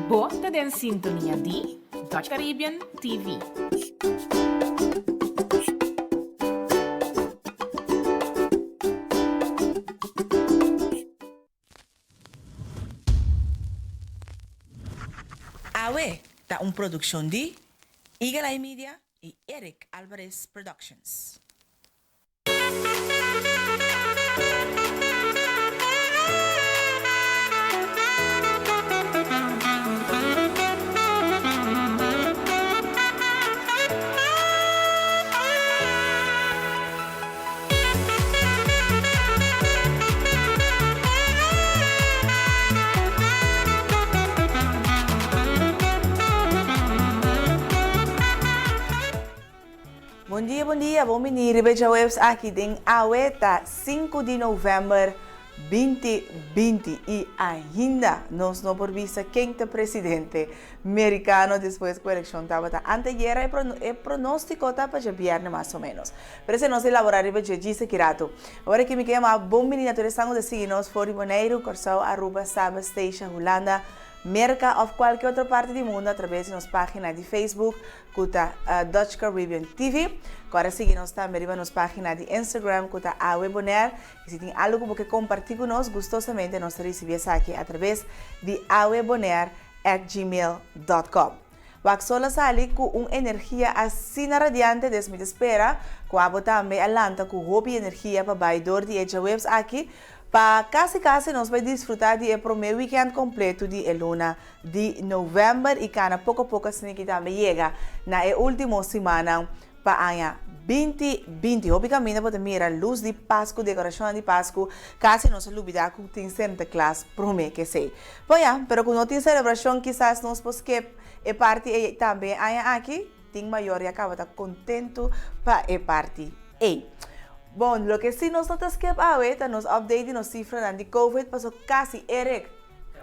Bo ta den sintonia di Dutch Caribbean TV. Awe ta un produccion di Eagle Eye Media y Eric Alvarez Productions. Bon dia, bon dia, bon bini riba e djaweps aki den awe ta sinku di november binti binti i ainda nos no por bisa ken ta presidente merikano despues ku elekshon tabata anteayera e pronostiko ta pa djabierne mas o menos. Pero esei nos a elabora riba dje djis aki ratu. Awor aki mi ke yama bon bini na tur esnan ku ta sigui nos for di Boneiru, Kòrsou, Aruba, Saba, Statia, Hulanda, Merka òf kualke otro parti di mundu atraves di nos página di Facebook ku ta Dutch Caribbean TV. Kòrda sigui nos tambe riba nos página di Instagram ku ta Awe Bonaire. I si tin algu ku bo ke kompartí ku nos, gustosamente nos ta risibí esaki atraves di awebonaire at gmail dot com. Wak sol a sali ku un energia asina radiante des mi ta spera ku abo tambe a lanta ku hopi energia pa bai dor di e djaweps aki pa kasi kasi nos bai disfruta di e prome weekend kompletu di e luna di november i kana poko poko asina ki tambe yega na e ultimo simannan pa aña binti binti. Hopi kaminda bo ta mira lus di Pasku, dekorashonnan di Pasku, kasi nos a lubida ku tin Sinterklaas prome ke esei. Bon ya, pero ku no tin selebrashon kisas nos por skip e parti ei tambe e aña aki, tin mayor ya kaba ta kontentu pa e parti ei. Bon, loke si nos no ta skip awe ta nos update di nos sifranan di Covid paso kasi Eric,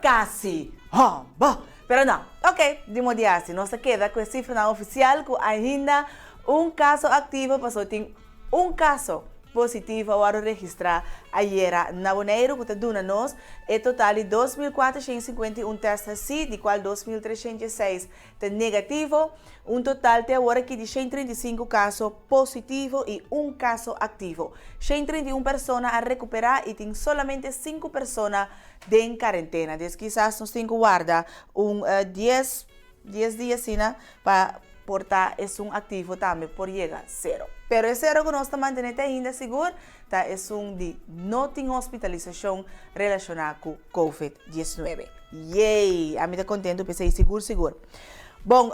kasi, hòmbo! Pero no, ok, di modo di hasi, nos ta keda ku e sifranan ofisial ku ainda un kaso aktivo paso tin un kaso positivo a wòrdu registrá ayera na Boneiru ku ta duna nos e total di 2.451 tèst hasí, di kual 2.306 ta negativo, un total te awor aki di 135 kaso positivo i un kaso aktivo. 131 persona a rekuperá i tin solamente sinku persona den karentena. Des kisas nos tin ku warda un dies dies dia asina pa por ta esun aktivo tambe por yega sero. Pero e sero ku nos ta mantené te ainda sigur ta esun di no tin hospitalisashon relashoná ku Covid 19. Yey! Ami ta kontentu p'esei sigur sigur. Bon,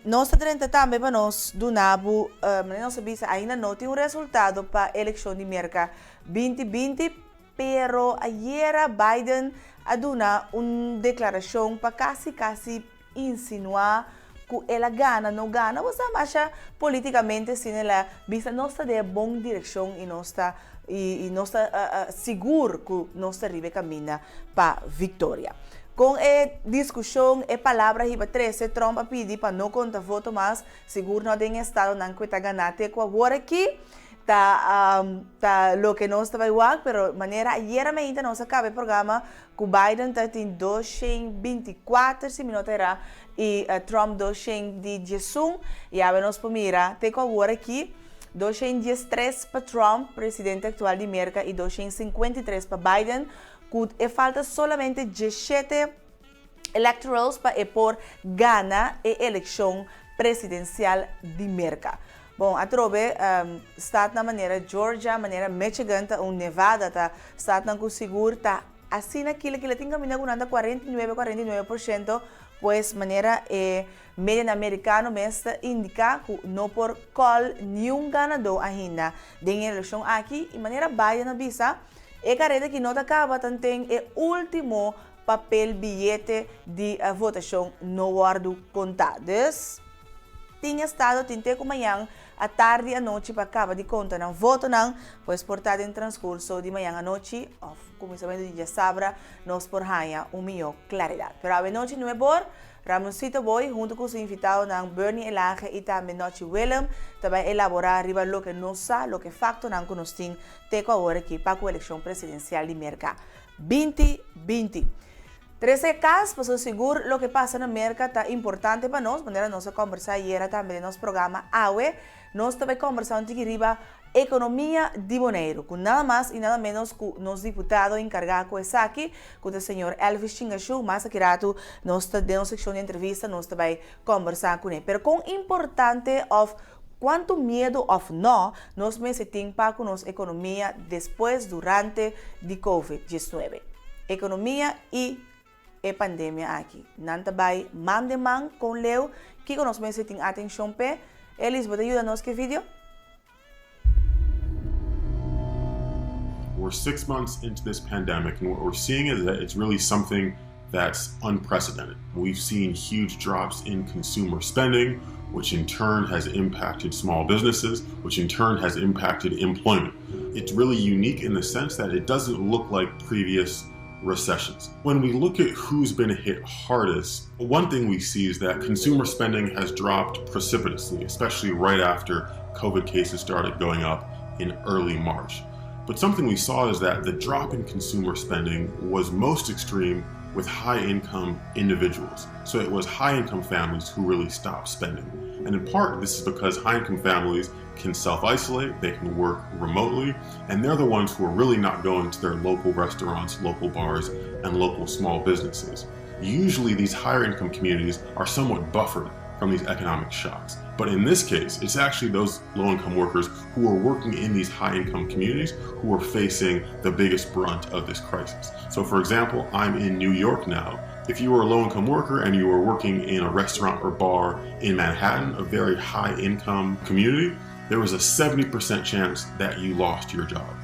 nos ta drenta tambe pa nos duna bo, manera nos a bisa ainda no tin un resultado pa elekshon di Merka binti binti, Pero ayera Biden a duna un declaracion pa casi casi insinua cu el a gana no gana. Bo sa masha politicamente asina el a bisa nos ta den e bon direccion y nos ta y nos ta sigur cu nos ta riba e caminda pa victoria. Con e discusion e palabra hiba trece Trump a pidi pa no conta voto mas, sigur no den estadonan cu e ta gana te cu awor aki. Ta ta loke nos ta bai wak, pero manera ayera mainta nos a kaba e programa ku Biden ta tin 224 si mi no ta erá i Trump 211 i awe nos por mira te ku awor aki 213 pa Trump, presidente aktual di Merka i 253 pa Biden ku e falta solamente 17 electorals pa e por gana e elekshon presidensial di Merka. Bon, atrobe statnan manera Georgia, manera Michigan ta un Nevada ta statnan ku sigur ta asina kila kila tin kaminda ku nan ta 49, 49%, pues manera e medianan merikano mes ta indiká ku no por kòl niun ganadó ainda den e elekshon aki i manera Biden a bisa e kareda ki no ta kaba tanten e último papel biyete di votashon no wòrdu kontá. Dus, tin estado tin te ku mañan atardi anochi pa kaba di konta nan votonan, pues por ta den transkurso di mañan anochi òf kuminsamentu di djasabra nos por haña un mihó klaridat. Pero awenochi nuebor, Ramoncito Boy huntu ku su invitadonan Bernie Elage i tambe Nochi Willem ta bai elaborá riba loke nos sa, loke faktonan ku nos tin te ku awor aki pa ku elekshon presidensial di Merka. 2020. Trese kas, pasobra sigur loke pasa na Merka ta importante pa nos, manera nos a kòmbersá ayera tambe den nos programa awe. Nos ta bai kòmbersá un tiki riba ekonomia di Boneiru, ku nada mas i nada ménos ku nos diputado enkargá ku esaki, ku ta señor Elvis Chingashu. Mas aki ratu nos ta den nos sekshon di entrevista nos ta bai kòmbersá kuné. Pero kon importante òf kuantu miedu òf nò nos mester tin pa ku nos ekonomia despues durante di Covid diesnuebe? Ekonomia i e pandemia aki. Nan ta bai man den man kon leu? Kiko nos mester tin atenshon p'e? Elis, bo ta yuda nos ku e video? We're six months into this pandemic, and what we're seeing is that it's really something that's unprecedented. We've seen huge drops in consumer spending, which in turn has impacted small businesses, which in turn has impacted employment. It's really unique in the sense that it doesn't look like previous recessions. When we look at who's been hit hardest, one thing we see is that consumer spending has dropped precipitously, especially right after COVID cases started going up in early March. But something we saw is that the drop in consumer spending was most extreme with high income individuals. So it was high income families who really stopped spending. And in part, this is because high income families can self isolate, they can work remotely, and they're the ones who are really not going to their local restaurants, local bars, and local small businesses. Usually, these higher income communities are somewhat buffered from these economic shocks. But in this case, it's actually those low income workers who are working in these high income communities who are facing the biggest brunt of this crisis. So, for example, I'm in New York now. If you were a low income worker and you were working in a restaurant or bar in Manhattan, a very high income community, there was a 70% chance that you lost your job.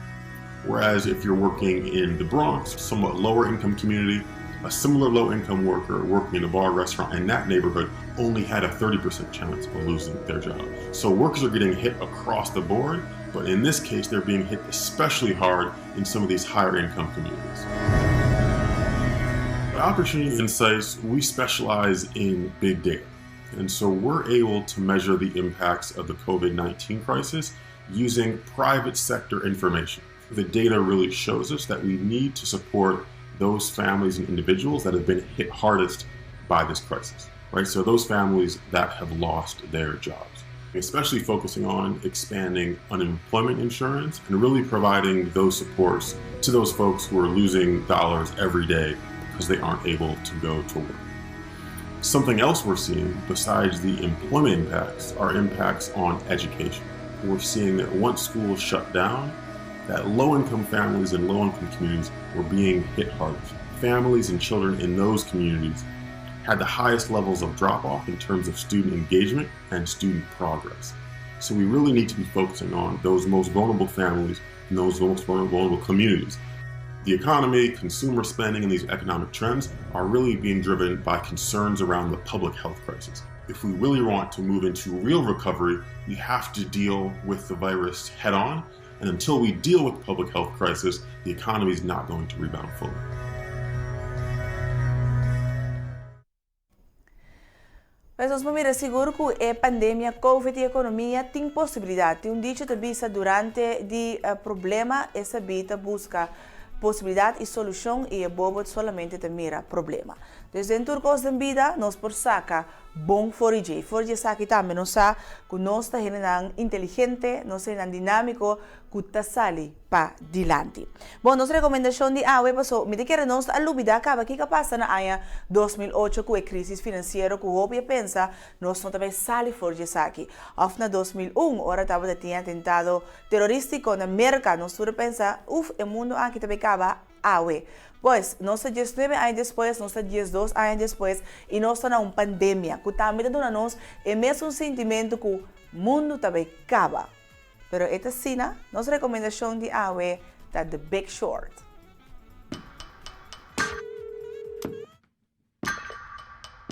Whereas if you're working in the Bronx, somewhat lower income community, a similar low income worker working in a bar restaurant in that neighborhood only had a 30% chance of losing their job. So workers are getting hit across the board, but in this case, they're being hit especially hard in some of these higher income communities. At Opportunity Insights, we specialize in big data. And so we're able to measure the impacts of the COVID 19 crisis using private sector information. The data really shows us that we need to support those families and individuals that have been hit hardest by this crisis, right? So those families that have lost their jobs, especially focusing on expanding unemployment insurance and really providing those supports to those folks who are losing dollars every day because they aren't able to go to work. Something else we're seeing besides the employment impacts are impacts on education. We're seeing that once schools shut down, that low income families and low income communities were being hit hardest. Families and children in those communities had the highest levels of drop off in terms of student engagement and student progress. So we really need to be focusing on those most vulnerable families and those most vulnerable communities. The economy, consumer spending, and these economic trends are really being driven by concerns around the public health crisis. If we really want to move into real recovery, we have to deal with the virus head on. And until we deal with the public health crisis, the economy is not going to rebound fully. Pues nos por mira sigur ku e pandemia Covid i ekonomia tin posibilidat. Tin un dicho ta bisa durante di problema e sabí ta buska posibilidat i solushon i e bobo solamente ta mira problema. Dus den tur kos den bida nos por saka bon for di dje. For di esaki tambe nos sa ku nos ta hendenan inteligente, nos ta hendenan dinámiko ku ta sali pa dilanti. Bon, nos rekomendashon di awe paso mi ta kere nos a lubida kaba kiko a pasa na aña 2008 ku e krisis finansiero ku hopi a pensa nos no ta bai sali for di esaki. Òf na 2001 ora tabata tin atentado teroristiko na Merka nos tur a pensa uf e mundu aki ta bai kaba awe. Pues, nos ta diesnuebe aña despues, nos ta diesdos aña despues i nos ta na un pandemia ku tambe ta duna nos e mesun sintimentu ku mundu ta bai kaba. Pero e ta asina, nos rekomendashon di awe ta The Big Short.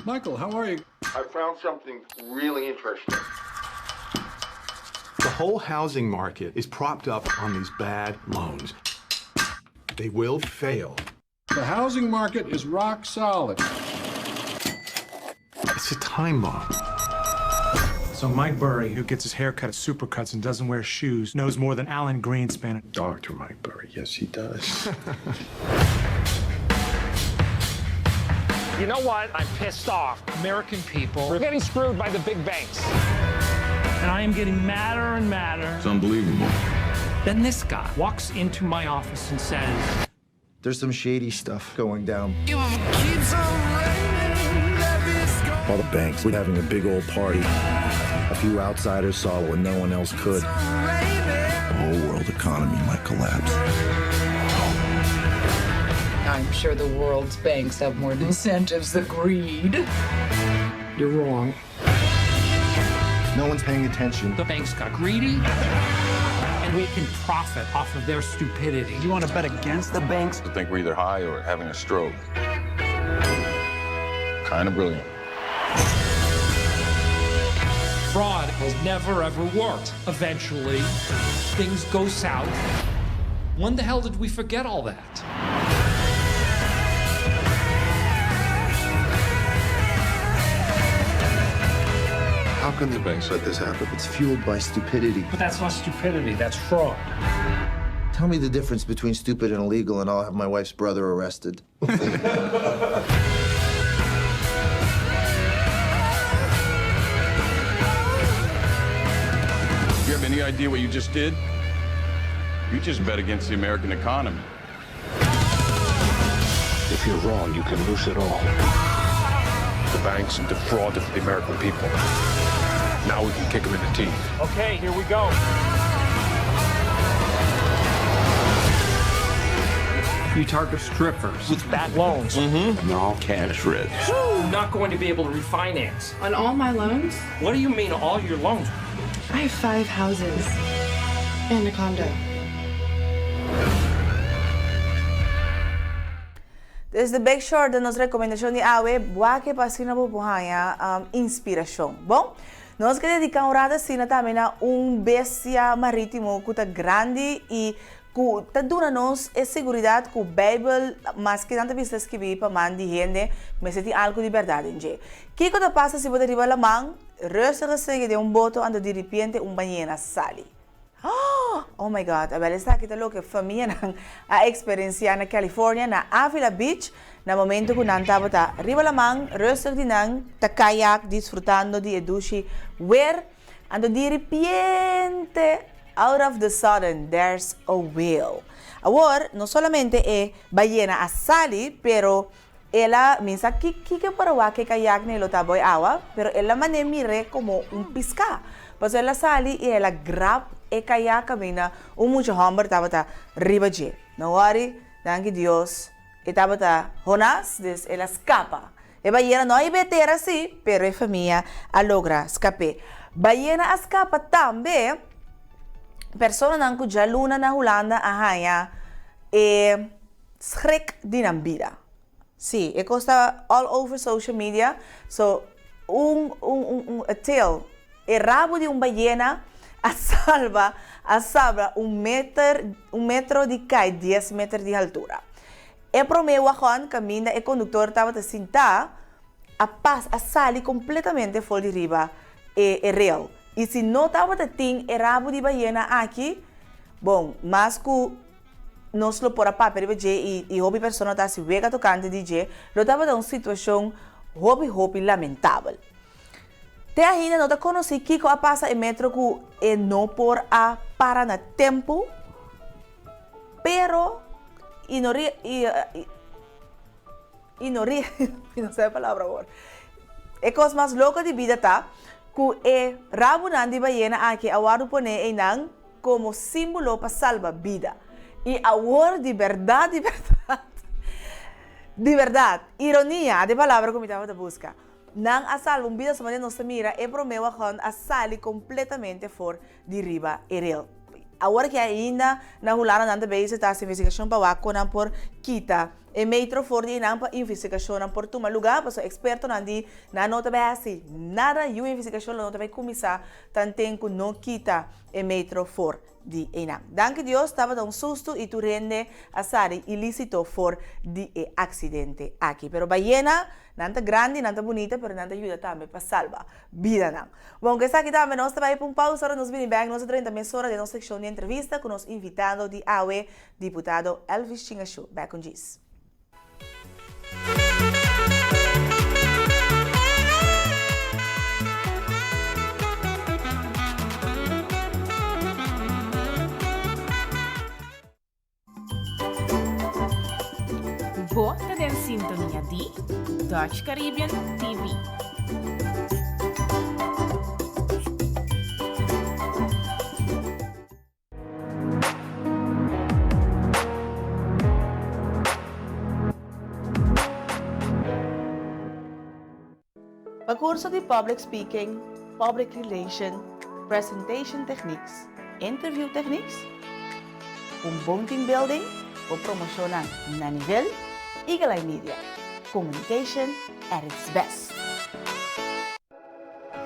Michael, how are you? I found something really interesting. The whole housing market is propped up on these bad loans. They will fail. The housing market is rock solid. It's a time bomb. So Mike Burry, who gets his hair cut at Supercuts and doesn't wear shoes, knows more than Alan Greenspan. Dr. Mike Burry, yes, he does. You know what? I'm pissed off. American people are getting screwed by the big banks. And I am getting madder and madder. It's unbelievable. Then this guy walks into my office and says, There's some shady stuff going down. All the banks were having a big old party. A few outsiders saw what no one else could. The whole world economy might collapse. I'm sure the world's banks have more incentives than greed. You're wrong. No one's paying attention. The banks got greedy, and we can profit off of their stupidity. You want to bet against the banks? I think we're either high or having a stroke. Kind of brilliant. Fraud has never ever worked. Eventually, things go south. When the hell did we forget all that? How can the banks let this happen? It's fueled by stupidity. But that's not stupidity, that's fraud. Tell me the difference between stupid and illegal, and I'll have my wife's brother arrested. You have any idea what you just did? You just bet against the American economy. If you're wrong, you can lose it all. The banks defrauded the American people. Now we can kick them in the teeth. Okay, here we go. You target strippers with bad loans. Mm-hmm. They're all cash rich. Not going to be able to refinance. On all my loans? What do you mean, all your loans? I have five houses and a condo. Dus The Big Short ta nos rekomendashon di awe, buak e pa asina bo por haña inspirashon. Bon, nos ke dediká un rato asina tambe na un bestia marítimo ku ta grandi i ku ta duna nos e seguridat ku Beibel, maske nan ta bisa skibí pa man di hende, mester tin algu di bèrdat den dje. Kiko ta pasa si bo ta riba laman, rustig a sigui den un boto anto diripiente un bayena sali? Oh my God! Abel esaki ta loke famianan a eksperensiá na California na Avila Beach na momento ku nan tabata riba laman rustig di nan ta kayak disfrutando di e dushi wer anto diripiente out of the sudden there's a whale. Awor no solamente e bayena a sali pero El a mi sa ki kiko por a wak e kayak na e lo ta boy awa, pero el a man'é mir'é komo un piská. Pasobra el a sali i el a grab e kayak kaminda un mucha hòmber tabata riba dje. No wòri, danki Dios, e tabata Jonás, dus el a skapa. E bayena no a hiba e tera sí, pero e famia a logra skap'é. Bayena a skapa tambe personanan ku djaluna na Hulanda a haña e Schrik di nan bida. Sí, e kos ta all over social media. So, un, un, un, un, a tail, e rabo di un bayena a salba, a sabra un meter, un metro di kai dies meter di haltura. E promé wagon kaminda e konduktor tabata sintá a pas, a sali kompletamente for di riba e, e rail. I si no tabata tin e rabo di bayena aki, bon, mas ku Nos lo por a papia riba dje i i hopi persona ta hasi wega tokante di dje, lo tabata un situashon hopi hopi lamentabel. Te ainda no ta konosí kiko a pasa e metro ku e no por a para na tempu, pero i no ri i i no ri mi no sa e palabra awor. E kos mas loko di bida ta ku e rabunan di bayena aki a wòrdu pone einan komo símbolo pa salba bida. I awor di bèrdat, di bèrdat, di bèrdat, ironia, e palabra ku mi tabata buska, nan a salba un bida somente nos ta mira e promé wagon a sali kompletamente for di riba e rel. Awor ki ainda na Hulanda nan ta bezig ta hasi investigashon pa wak kon nan por kita e metro for di einan pa investigashonnan por tuma lugá, pasobra ekspertonan di nan no ta bai hasi nada, yu investigashon lo no ta bai kuminsá tanten ku no kita e metro for di einan. Danki Dios tabata un sustu i tur hende a sali ilisito for di e aksidente aki. Pero bayena, nan ta grandi, nan ta bunita, pero nan ta yuda tambe pa salba bidanan. Bon, ku esaki tambe nos ta bai pa un pausa, ora nos bini bek nos ta drenta mesora den nos sekshon di entrevista ku nos invitado di awe, Diputado Elvis Chingashu. Bek un djis. ta den sintonia di Dutch Caribbean TV. Pa curso di Public Speaking, Public Relation, Presentation Techniques, Interview Techniques, un bon team building, bo promocionnan na nivel, Eagle Eye Media, communication at its best.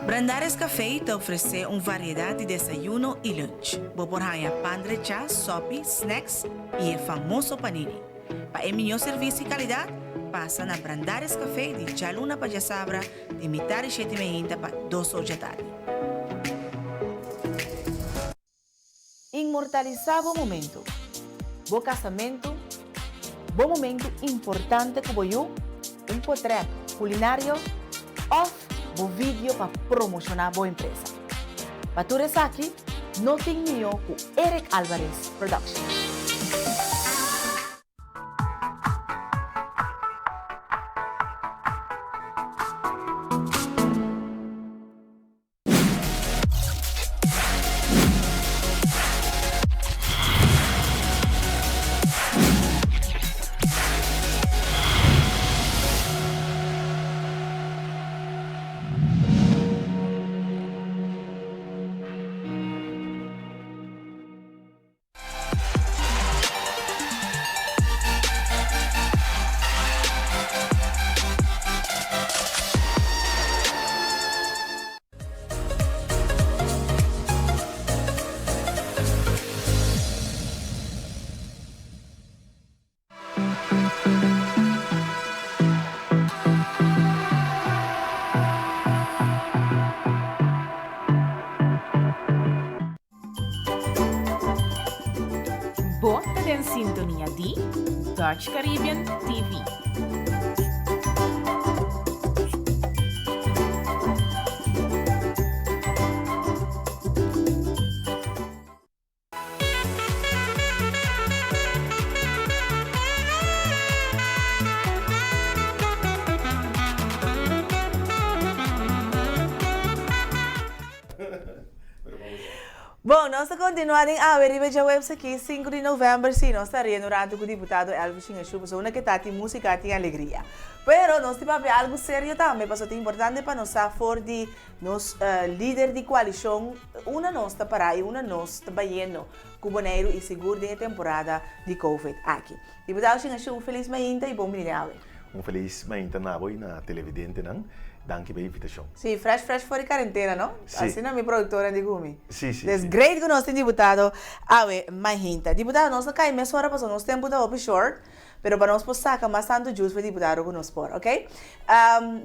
Brandaris Café ta ofresé un variedat di desayuno i lunch. Bo por haña pan drechá, sòpi, snacks i e famoso panini. Pa e mihó servisio i kalidat, pasa na Brandaris Café di djaluna pa djasabra di mitar di shete meinta pa dos or djatardi. Inmortalisá bo momentu, bo kasamentu, bo momentu importante ku bo yu, un potrèt kulinario òf bo video pa promoshoná bo empresa. Pa tur esaki, no tin mihó ku Eric Alvarez Production. Bo ta den sintonia di Dutch Caribbean TV. Bon, nos ta kontinuá den awe riba e djaweps aki, sinku di novèmber. Sí, nos ta riendo un ratu ku diputado Elvis Shingashu, pasobra unda ke ta tin músika tin alegria. Pero nos tin papia algu serio tambe, pasobra ta importante pa nos sa for di nos lider di koalishon unda nos ta pará i unda nos ta bayendo ku Boneiru i sigur den e temporada di Covid aki. Diputado Shingashu, un felis mainta i bon bini den awe. Un felis mainta na bo i na televidentenan. Danki pa e invitashon. Sí, fresh fresh for di karentena, no? Sí. Asina mi produktornan di ku mi. Sí, sí, Des sí. great ku nos tin diputado awe mainta. Diputado, nos ta kai mesora pasobra nos tempu ta hopi short, pero pa nos por saka mas tantu juice for diputado ku nos por, ok?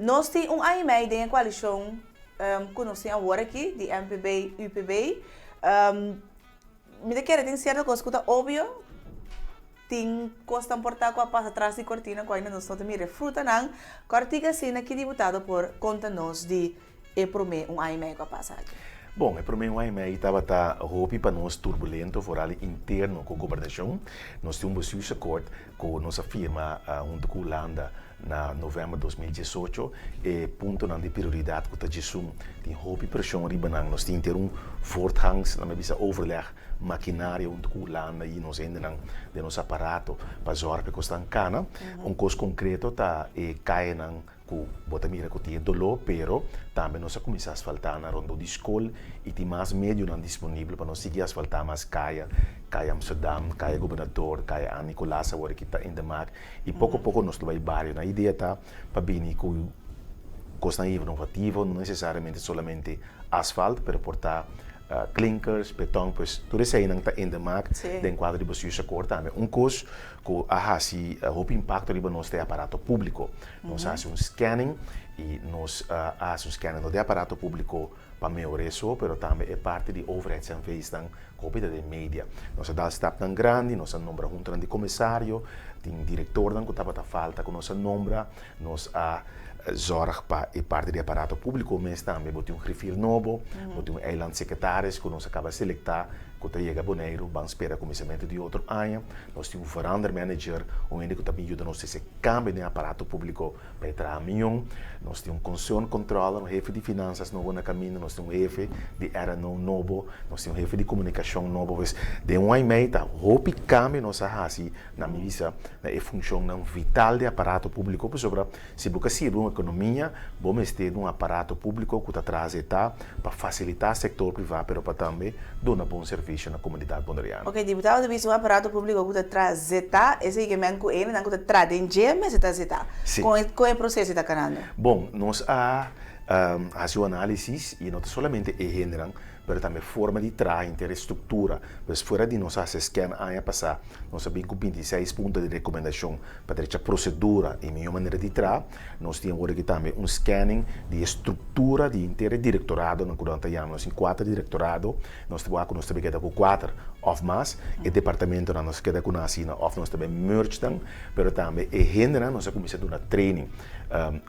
Nos tin un aña i mei den e koalishon ku nos tin awor aki, di MPB, UPB. Mi ta kere tin sierto kos ku ta obvio, tin kosnan por ta ku a pasa tras di kortina ku ainda nos no ta mira e frutanan. Kòrtiku asina ki diputado por konta nos di e promé un aña i mei ku a pasa aki? Bon, e promé un aña i mei tabata hopi pa nos turbulento, foral interno ku gobernashon. Nos tin un bestuursakkoord ku nos a firma huntu ku Hulanda Na novèmber 2018 e puntonan di prioridat ku ta djesun tin hopi preshon riba nan. Nos tin henter un voortgangs, laat mi bisa overleg, makinaria huntu ku Hulanda i nos hendenan den nos aparato pa zòrg pa e kosnan kana. Un kos konkreto ta e kayanan ku bo ta mira ku tin e doló, pero tambe nos a kuminsá asfaltá nan rondó di skol i tin mas medionan disponibel pa nos sigui asfaltá mas kaya, Kaya Amsterdam, Kaya Gobernador, Kaya An Nicolaas awor ki ta in de maak. I poko poko nos lo bai bario. Nan idea ta pa bini ku kosnan inovativo, no nesesariamente solamente asfalt, pero por ta klinkers, beton, pues tur eseinan ta in de maak den kuadro di bestuursakkoord tambe. Un kos ku a hasi hopi impakto riba nos ta e aparato públiko. Nos a hasi un scanning i nos a hasi un scanning no di aparato públiko pa mehor'é so, pero tambe e parti di overheids-NV's-nan ku hopi ta den media. Nos a dal stapnan grandi, nos a nombra huntonan di komisario, tin direktornan ku tabata falta ku nos a nombra, nos a zòrg pa e parti di aparato públiko mes tambe, bo tin un griffier nobo, bo tin un eilandsecretaris ku nos a kaba selektá. ku ta yega Boneiru, ban spera kuminsamentu di otro aña. Nos tin un verandermanager, un hende ku ta bin yuda nos hasi kambio den aparato públiko pa e traha mion. Nos tin un concerncontroller, un hefe di finansas nobo na kaminda, nos tin un hefe di RNO nobo, nos tin un hefe di komunikashon nobo. Pues den un aña i mei ta hopi kambio nos a hasi na mi bisa na e funshonnan vital di aparato públiko pasobra Si bo ke sirbi un ekonomia, bo mester di un aparato públiko ku ta traha eta pa fasilitá sektor privá pero pa tambe duna bon servisio na komunidat boneriano. Oke, diputado ta bisa un aparato públiko ku ta traha zeta, esei ke men ku hendenan ku ta traha den dje mester ta zeta. Si. Kon e kon e proseso ta kanando? Bon, nos a hasi un análisis i no ta solamente e hendenan, pero tambe forma di traha henter e struktura. Pues fuera di nos a hasi e scan aña pasá, nos a bin ku 26 punto di rekomendashon Pa drecha prosedura i mihó manera di traha, nos tin awor aki tambe un scanning di e struktura di henter e direktoradonan ku nan ta yama. Nos tin kuater direktorado, nos ta wak ku nos ta bin keda ku kuater òf mas. E departamentonan nos keda ku nan asina òf nos ta bin merge nan, pero tambe e hendenan nos a kuminsá duna training.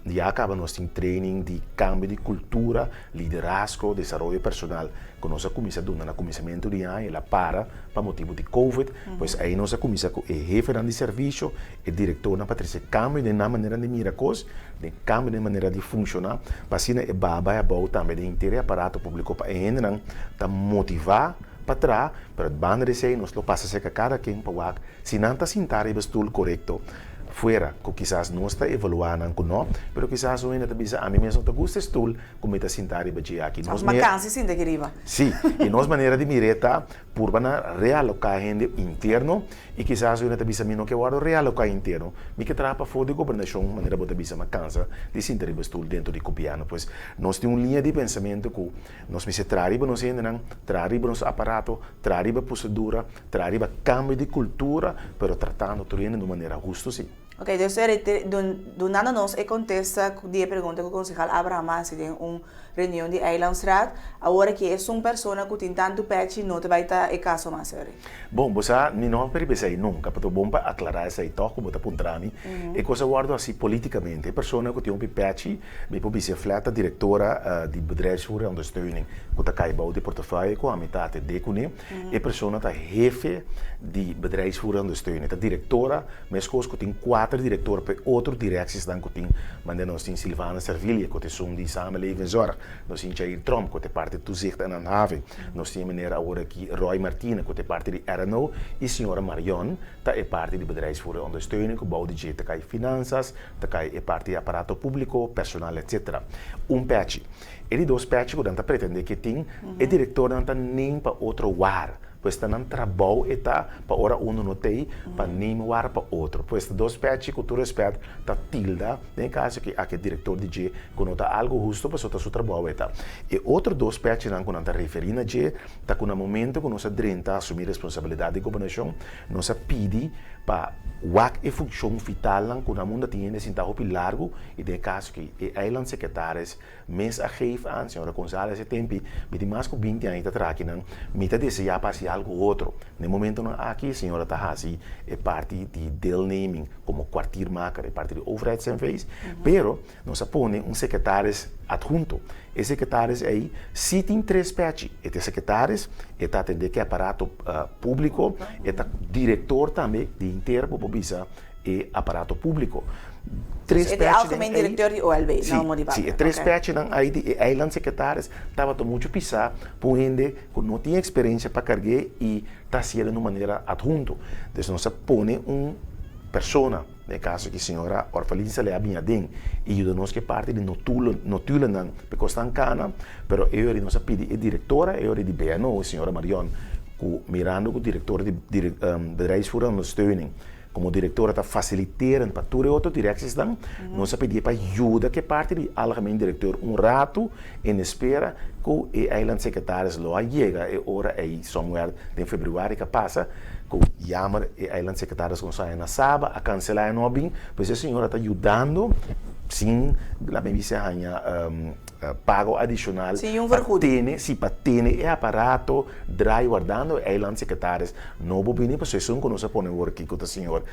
Ya kaba nos tin training di kambio di kultura, liderazgo, desaroyo personal ku nos a kuminsá duna na kuminsamentu di aña, el a para pa motibu di covid. Pues ahí nos a kuminsá ku e hefenan di servisio, e direktornan pa trese kambio den nan manera di mira kos, den kambio den manera di funshoná, pa asina e baha bai abou tambe den henter e aparato públiko pa e hendenan ta motivá pa traha, pero banda di esei nos lo pasa serka kada ken pa wak si nan ta sintá riba e stul korekto. Fuera ku kisas nos ta evaluá nan ku no, pero kisas un hende ta bisa ami mes no ta gusta e stul ku mi ta sintá riba dje aki. Nos Of makansi sinta aki riba. Sí, i nos manera di mir'é ta purba na realoká hende interno i kisas un hende ta bisa mi no ke wòrdu realoká interno, mi ke traha pafó di gobernashon manera bo ta bisa mi a kansa di sinta riba e stul dentro di gobièrnu. Pues nos tin un liña di pensamentu ku nos mester traha riba nos hendenan, traha riba nos aparato, traha riba prosedura, Traha riba cambio di cultura, pero tratando tur hende di un manera husto si. Ok, dus e dunando nos e contesta di e pregunta cu Concejal Abraham a haci den un reunion di Eilandsraad, awor aki esun persona cu tin tantu pechi no ta bay ta e caso mas, Eric. Bon, bo sa, mi no a riba esey nunca, pero ta bon pa aclara esey toch cu bo ta puntra mi. E cos a wordo haci politicamente. E persona cu tin hopi pechi, Mi por bisa Flat ta direktora di Bedrijfsvoering Ondersteuning ku ta kai bou di portefeuille ku ami ta atendé kuné. E persona ta hefe di Bedrijfsvoering Ondersteuning, ta direktora, meskos ku tin kuater direktor pa e otro direksiesnan ku tin, manera nos tin Silvana Servilia ku ta esun di Samenleving en Zorg, nos tin Jair Tromp ku ta e parti Toezicht en Handhaving, nos tin meneer awor aki Roy Martina ku ta e parti di RNO i señora Marion ta e parti di Bedrijfsvoering Ondersteuning ku bou di dje ta kai Finansas, Ta kai e parti di aparato públiko, personal etc. Un pèchi. E di dos pèchi ku nan ta pretendé ke tin, e direktornan ta neem pa otro war. Pues ta nan trabou e ta pa ora unu no t'ei, pa neem war pa otro. Pues ta dos pèchi ku tur rèspèt ta tilda den e kaso ke aki e direktor di dje ku no ta algu husto pasobra ta su trabou e ta. E otro dos pèchinan ku nan ta referí na dje ta ku na momento ku nos a drenta asumí responsabilidat di gobernashon, Nos a pidi pa wak e funshon vitalnan ku nan munda tin hende sinta hopi largu i den e kaso ki e eilandsecretaris mes a geef aan, señora Gonzales e tempi, mi tin mas ku binti aña ta traha akinan, mi ta deseá pa hasi algu otro. Na e momentonan aki e señora ta hasi e parti di deelneming komo kwartiermaker, e parti di overheids-NV's, pero Nos a pone un secretaris adhunto. E secretaris ei si tin tres pechi. E ta e secretaris, e ta atende ku e aparato publico, e ta director tambe di henter bo por bisa e aparato publico. Tres E ta e algemeen directeur di OLB, Si, si, e tres pechinan ei di e eilandsecretaris tabata muchu pisá pa un hende ku no tin eksperensia pa karg'é i ta hasié den un manera adhunto. Dus nos a pone un persona. Den e kaso aki señora Orfelin Saleh a bin aden i yuda nos ku e parti di notulennan pa e kosnan kana, pero e ora nos a pidi e direktora e ora di BNO, señora Marion, ku mirando ku direktor di Bedrijfsvoerende Ondersteuning komo direktora ta fasiliterend pa tur e otro direksiesnan, nos a pidié pa yuda ku e parti di algemeen direkteur un ratu en espera ku e eilandsecretaris lo a yega e ora ei somewhere den februari ka pasa. Ku jammer e eilandsecretaris ku nos haña na Saba a kanselá e no a bin, pues e señora ta yudando sin laat mi bisa haña. pago adishonal Sin un pa vergoeding. tene, si, pa tene e aparato draai wardando e eilandsecretaris nobo bini, pasobra esun ku nos a pone awor aki ku ta señor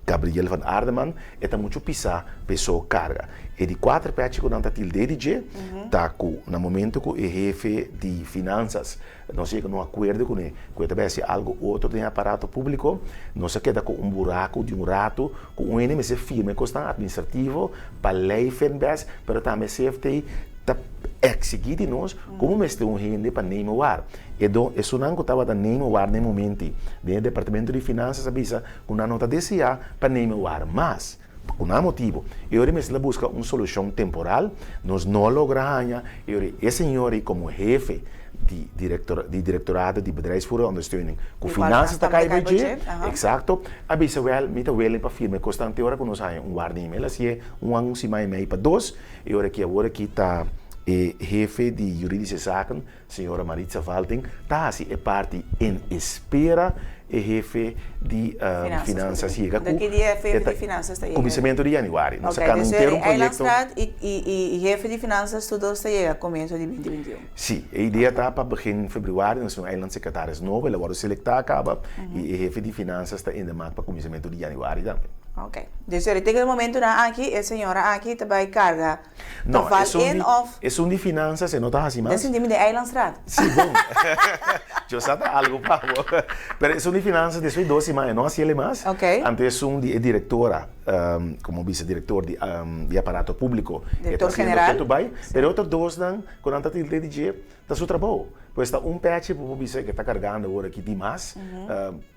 Gabriel van Aardeman e ta muchu pisá pa e so karga. E di kuater pèchi ku nan ta tild'é di dje ta ku na momento ku e hefe di finansas nos yega na un akuerdo kuné ku e ta bai hasi algu otro den e aparato públiko, nos a keda ku un buraku di un ratu ku un hende mester firma e kosnan atministrativo pa lei Fnbs pero tambe CFT ta eksigí di nos komo mester un hende pa neem war. E don esunnan ku tabata neem war na e momenti den e departamento di finansas a bisa ku nan no ta deseá pa neem war mas pa ku nan motibu. E ora mester a buska un solushon temporal, nos no a logra haña e ora e señor ei komo hefe di director di directorado di bedrijfsvoerende ondersteuning ku Di cual finansas ta tambe kai kai bij dje, budget, aha. eksakto, a bisa wèl mi ta willing pa firma e kosnan te ora ku nos haña un waarnemer. El a hasié un an un siman i mei pa dos, e ora ki awor aki ta e hefe di juridische zaken Señora Maritza Valting ta hasi e parti en espera e hefe di Finanzas yega ku Ki dia e e hefe ta di Finanzas ta yega? kuminsamentu di yanüari. Nos a Ok, kanda dus henter un e proyekto. Eilandsraad i hefe di Finanzas tur dos ta yega komienso di 2021. Si, e idea ta pa begin febrüari nos tin un eilandsecretaris nobo, el a wòrdu selektá kaba i e hefe di Finanzas ta in de maak pa kuminsamentu di yanüari tambe. Ok, dus te e momentunan aki e señora aki ta bai karga No, Toval esun in di, of. esun di finanzas e no ta hasi mas. Den sinti mi den Eilandsraad. Si, bon. Yo sa ta algo pa bo. Pero esun di finanzas despues di dos siman e no hasi el mas. Ok. Anto esun di e directora, como bisa director di di aparato publico. Director E ta haciendo general. ketu bai. Pero e otro dosnan cu nan ta tilde di dje Ta su trabou. Pues ta un pechi por por bisa ke ta kargando awor aki di mas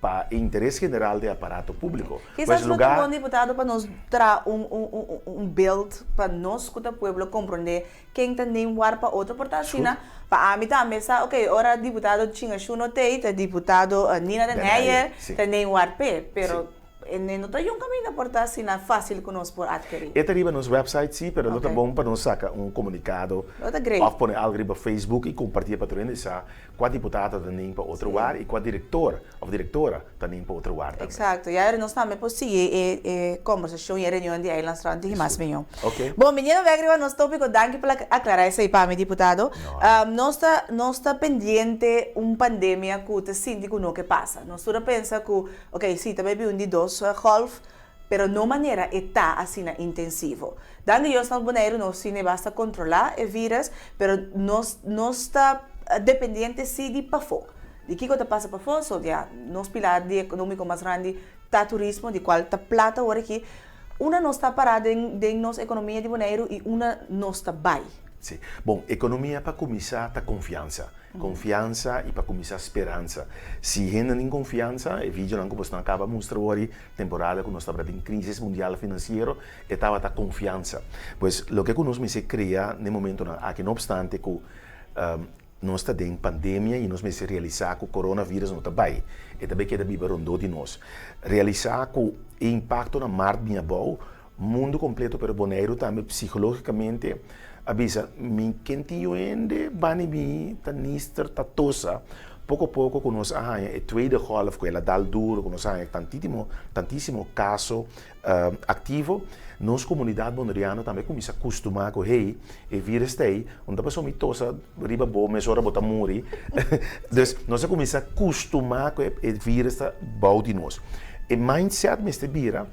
pa e interes general di e aparato públiko. Kisas Pues no ta lugar. bon diputado pa nos traha un un un un beeld pa nos ku ta pueblo komprondé ken ta neem war pa otro por ta asina pa ami tambe sa ok ora diputado Chinga Shuno tei ta diputado Nina den Den Heyer Heyer, si. ta neem war p'e pero Si. E no ta yun caminda por ta asina facil cu nos por adkeri. E ta riba nos website si, pero lo ta Ok. bon pa nos saca un comunicado Lo ta great. of pone algo riba Facebook y comparti pa tur hende sa cua diputado ta nin pa otro war y cua director of directora ta nin pa otro war tambe. Exacto. Ya nos tambe por sigui e e conversacion y e reunion di Eilandsraad tin mas mijo. Ok. Bon, biniendo bek riba nos topico, danki pa aclara esey pa mi, diputado. No. Nos ta nos ta pendiente un pandemia cu ta sinti cu no ke pasa. Nos tur a pensa cu Ok, sí, ta bai bin un di dos golf, pero no manera e ta asina intensivo. Dan di Dios nos Boneiru nos tin e basta controla e virus, pero nos nos ta dependiente sí di pafó. Di kiko ta pasa pafó, so ya nos pilar di economico mas grandi ta turismo, di cual ta plata awor aki. Unda nos ta para den den nos economia di Boneiru y unda nos ta bai? Sí. Bon, economia pa cuminsa ta confiansa. Konfiansa i pa kuminsá speransa. Si hende tin konfiansa, e videonan ku bosnan a kaba mustra wòrdi temporada ku nos tabata den krísis mundial finansiero, e tabata konfiansa. Pues, loke ku nos mester krea na e momentonan aki, no opstante ku nos ta den pandemia i nos mester realisá ku coronavirus no ta bai, e ta bai keda biba rondó di nos. Realisá ku e impakto na mart bin abou, Mundu kompleto pero Boneiru tambe psikologikamente a bisa mi ken tin yu hende bani mi ta nister ta tosa poko poko ku nos a haña e tweede golf ku el a dal duro ku nos a haña tantitimo tantisimo kaso aktivo nos komunidat boneriano tambe kuminsa kustumá ku hey e virus ta ei un ta pasobra mi tosa riba bo mesora bo ta muri dus nos a kuminsa kustumá ku e virus ta bou di nos e mindset mester bira.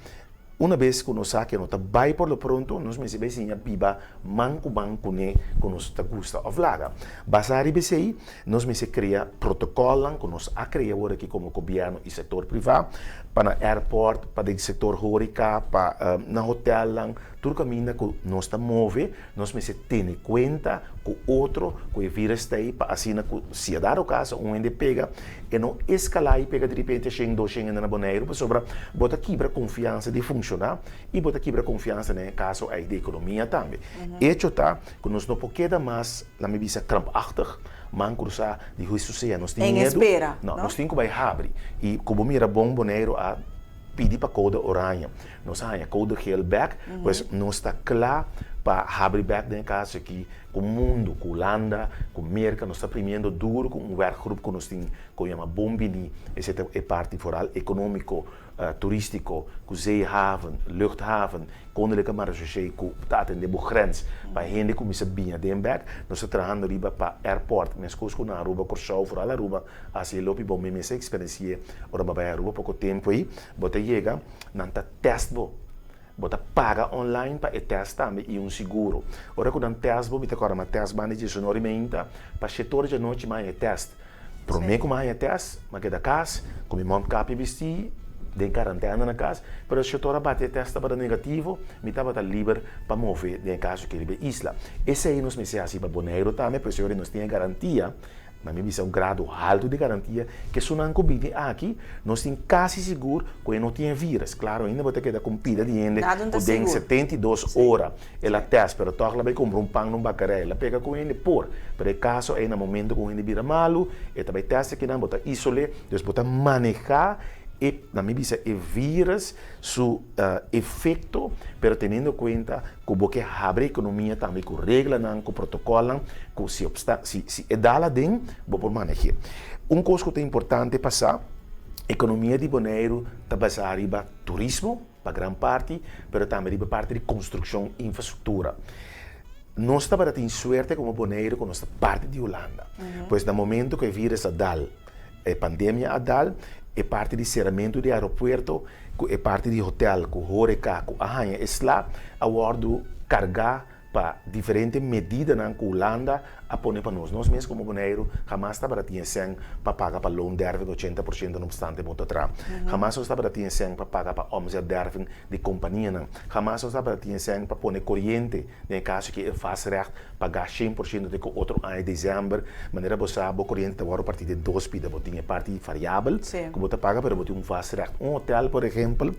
Una bes ku nos sa ke no ta bai por lo pronto, nos mester bai siña biba man ku man kuné ku nos ta gusta òf laga. Basá riba esei, nos mester krea protokòlnan ku nos a krea awor aki komo gobièrnu i sektor privá, pa na airport, pa den sektor hóreka, pa na hotèlnan, tur kaminda ku nos ta move, nos mester tene kuenta ku otro ku e vírus ta ei pa asina ku si a dado kaso un hende pega, E no escala y pega diripente shen, dos shen hende na Boneiru pasobra bo ta kibra confiansa di funciona y bo ta kibra confiansa den e caso ey di economia tambe. Hecho ta cu nos no por keda mas, laat mi bisa krampachtig, man cruza di hui susea. Nos tin En miedu. espera, No, no? nos tin cu bay habri. Y cu bo mira bon Boneiru a pidi pa code oranje. Nos a haña code geel bek, pues nos ta cla pa habri bek den e caso aki. Ku mundu, ku Hulanda, ku Merka nos ta primiendo duro ku un werkgroep ku nos tin ku yama Bon Bini, esei ta e parti foral ekonómiko. turístiko, ku zeehaven, luchthaven, Koninklijke Marechaussee ku ta atendé bo grens pa hende kuminsá biña den bèk. Nos ta trahando riba pa airport, meskos ku na Aruba, Kòrsou, foral Aruba, hasi e lopi bo mi mester eksperensi'é ora bo bai Aruba poko tempu ei, bo ta yega, nan ta tèst bo. Bo ta paga online pa e tèst tambe i un siguro. Ora ku nan tèst bo, mi ta kòrda mi a tèst banda di diesunor i meinta pa shetor djanochi mi a haña e tèst. Promé ku mi a haña tèst, mi a keda kas ku mi mondkapje bistí, den karantèna na kas, pero shetor a bati e tèst tabata negativo, mi tabata liber pa move den e kaso aki riba e isla. Esei nos mester hasi pa Boneiru tambe, pasobra nos tin e garantia. Na mi bisa un grado haltu di garantia ku esunnan ku bini aki nos tin kasi sigur ku e no tin e vírus. Klaro ainda bo ta keda ku un pida di hende ku den 72 ora el a tèst pero tòg el a bai kumpra un pan na un bakarei el a pega ku hende por. Pero e kaso ei na momento ku un hende bira malu e ta bai tèst akinan bo ta isol'é dus bo ta manehá e na mi bisa e vírus su efekto pero teniendo kuenta ku bo ke habri ekonomia tambe ku reglanan, ku protokolnan, ku si obsta si si e dal aden bo por maneh'é. Un kos ku ta importante pa sa, ekonomia di Boneiru ta basá riba turismo pa gran parti, pero tambe riba parti di konstrukshon infrastruktura. Nos tabata tin suerte komo Boneiru ku nos ta parti di Hulanda. Pues na momento ku e vírus a dal, e pandemia a dal, e parti di seramentu di aeropuerto ku e parti di hotel ku horeca ku a haña e sla a wòrdu kargá pa diferente medidanan ku Hulanda a pone pa nos. Nos mes komo Boneiru hamas tabata tin e sèn pa paga pa loonderving 80% no opstante bo ta traha. Hamas nos tabata tin e sèn pa paga pa omzetderving di kompanianan. Hamas nos tabata tin e sèn pa pone koriente Den e kaso ki e vastrecht pagá 100% te ku otro aña desèmber, manera bo sa bo koriente ta wòrdu partí den dos pida, bo tin e parti variabel ku bo ta paga pero bo tin un vastrecht. Un hotel por ehempel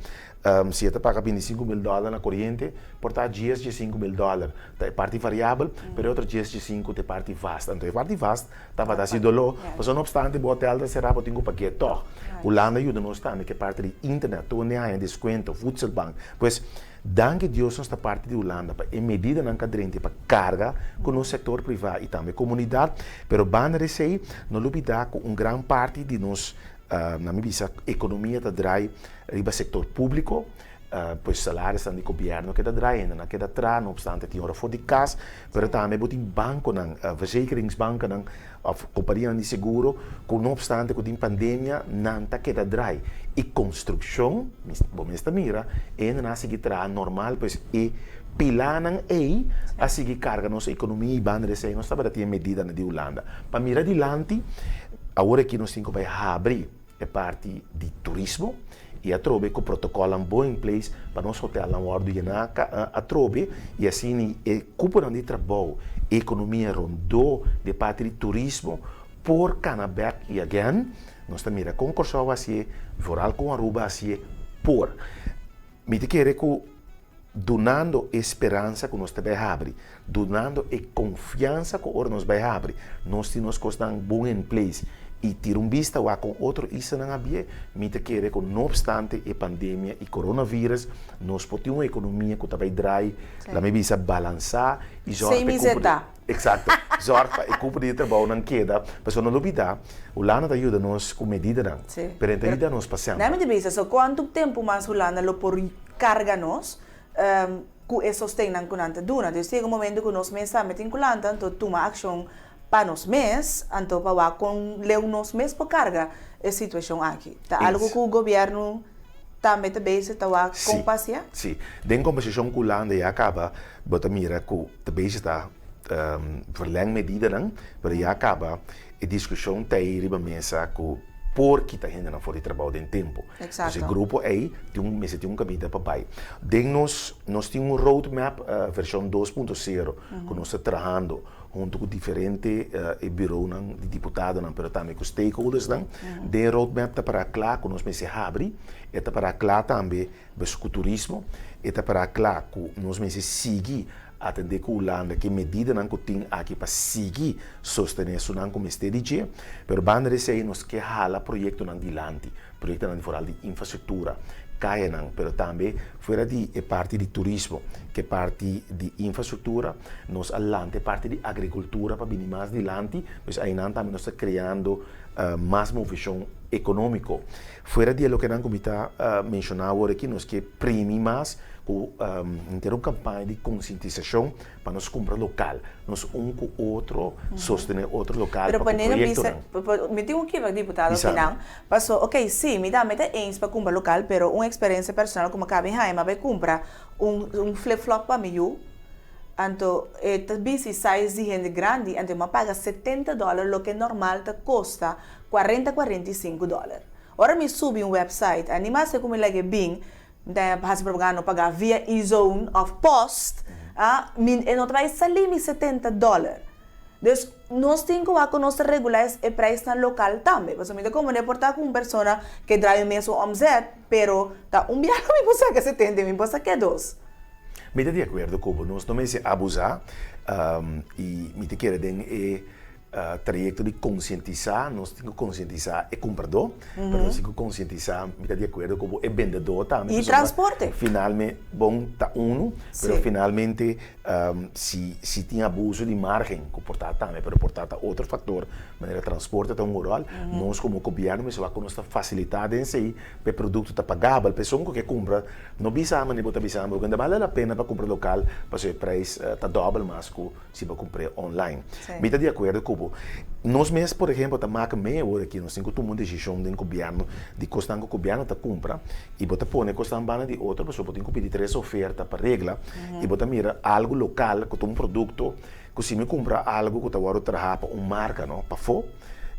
si e ta paga 25 mil dòler na koriente por ta dies 15 mil dòler ta e parti variabel pero e otro dies 15 ta e parti vast. Anto e parti vast tabata hasi doló pasobra no opstante bo hotel ta será bo tin ku pag'é tòg. Hulanda yuda nos tambe ku e parti di internet tur hende haña deskuento, voedselbank. Pues. Danki Dios nos ta parti di Hulanda pa e medidanan ka drenta pa karga ku nos sektor privá i tambe komunidat, pero banda di esei no lubidá ku un gran parti di nos na mi bisa ekonomia ta drai riba sektor públiko, pues salarisnan di gobièrnu keda drai, hendenan keda traha no opstante tin ora for di kas, pero tambe bo tin bankonan, verzekeringsbankennan òf kompanianan di seguro ku no opstante ku tin pandemia nan ta keda drai i konstrukshon bo mes ta mira e hendenan a sigui traha normal pues e pilanan ei a sigui karga nos ekonomia i banda di esei nos tabata tin e medidanan di Hulanda pa mira dilanti awor aki nos tin ku bai habri e parti di turismo i atrobe ku protokolnan bon in place pa nos hotelnan wòrdu yená atrobe i asina e kuponan di trabou, e ekonomia rondó di e parti di turismo por kana bèk i again nos ta mira kon Kòrsou a hasié, vooral kon Aruba a hasié por. Mi ta kere ku dunando e speransa ku nos ta bai habri, dunando e konfiansa ku ora nos bai habri, nos tin nos kosnan bon in place i tira un bista wak kon otro islanan a bie, mi ta kere ku no opstante e pandemia i coronavirus, nos por tin un ekonomia ku ta bai drai, la mi bisa balansá i zòrg pa e kupo di. Eksakto. Zòrg pa e kupo di trabounan keda, pasobra no lubidá, Hulanda ta yuda nos ku medidanan, pero e ta yuda nos pa semper. Mi ta bisa, so kuantu tempu mas Hulanda lo por karga nos ku e sostennan ku nan ta duna? Dus yega un momento ku nos mes tambe tin ku lanta, anto tuma akshon pa nos mes, anto pa wak kon leu nos mes por karga e situashon aki. Ta algu ku gobièrnu tambe ta bezig ta wak kon pasia? Si. Den kombersashon ku Hulanda ya kaba bo ta mira ku ta bezig ta verleng medidanan, pero ya kaba e diskushon ta ei riba mesa ku por kita hendenan for di trabou den tempu. Pues e grupo ei tin un mester tin un kaminda pa bai. Den nos nos tin un roadmap vershon 2.0 ku nos ta trahando huntu ku diferente e bureaunan di diputadonan pero tambe ku stakeholdersnan. Den e roadmap ta para kla ku nos mester habri, e ta para kla tambe bes ku turismo, e ta para kla ku nos mester sigui Atendé ku Hulanda ke medidanan ku tin aki pa sigui sostené esunnan ku mester di dje, pero banda di esei nos ke hala proyektonan dilanti, proyektonan di foral di infrastruktura, kayanan, pero tambe fuera di e parti di turismo, ke parti di infrastruktura, nos a lanta e parti di agrikultura pa bini mas dilanti, pues einan tambe nos ta kreando mas moveshon. ekonómiko. Fuera di e lokenan ku mi ta menshoná awor aki nos ke primi mas ku henter un kampaña di konsientisashon pa nos kumpra lokal, nos un ku otro sostené otro lokal Pero pa ku pone no bisa, proyektonan. mi tin un kiba diputado Bisa mi. kinan, paso ok si mi tambe ta eens pa kumpra lokal pero un eksperensia personal ku mi a kaba di haña mi a bai kumpra un un flip flop pa mi yu, anto e ta bisti size di hende grandi anto mi a paga setenta dòler loke normal ta kosta kuarenta 45 dòler. Ora mi subi un website a ni maske ku mi lag'e bin Mi ta hasi propaganda no paga via e-zone of post, ah, mi e no ta bai sali mi 70 dollar. Dus nos tin ku wak ku nos ta regulá e prijsnan lokal tambe. Pasobra mi ta komprendé por ta ku un persona ke draai un mes un omzet, pero ta un biaha mi por saka 70 i mi por sak'é dos. Mi ta di akuerdo ku bo. Nos no mester abusá, i mi ta kere den e Trayekto di konsientisá, nos tin ku konsientisá e kumpradó, pero nos tin ku konsientisá, mi ta di akuerdo ku bo, e bendedó tambe. I transporte. Finalme, bon, ta unu, pero finalmente si si tin abuso di margen, ku por ta tambe, pero por ta ta otro faktor, manera transporte ta un ròl, nos komo gobièrnu mester wak ku nos ta fasilitá den esei pa e produkto ta pagabel, pa esun ku ke kumpra no bisa manera bo ta bisa, bo ta bale la pena pa kumpra lokal pasobra e preis ta dòbel mas ku Si bo kumpr'é online. Mi ta di akuerdo ku bo. Nos mes, por ehempel, ta maka mee awor aki. Nos tin ku tuma un desishon den gobièrnu di kosnan ku gobièrnu ta kumpra i bo ta pone kosnan banda di otro pasobra bo tin ku pidi tres oferta pa regla i bo ta mira algu lokal ku ta un produkto ku si mi kumpra algu ku ta wòrdu traha pa un marka no pafó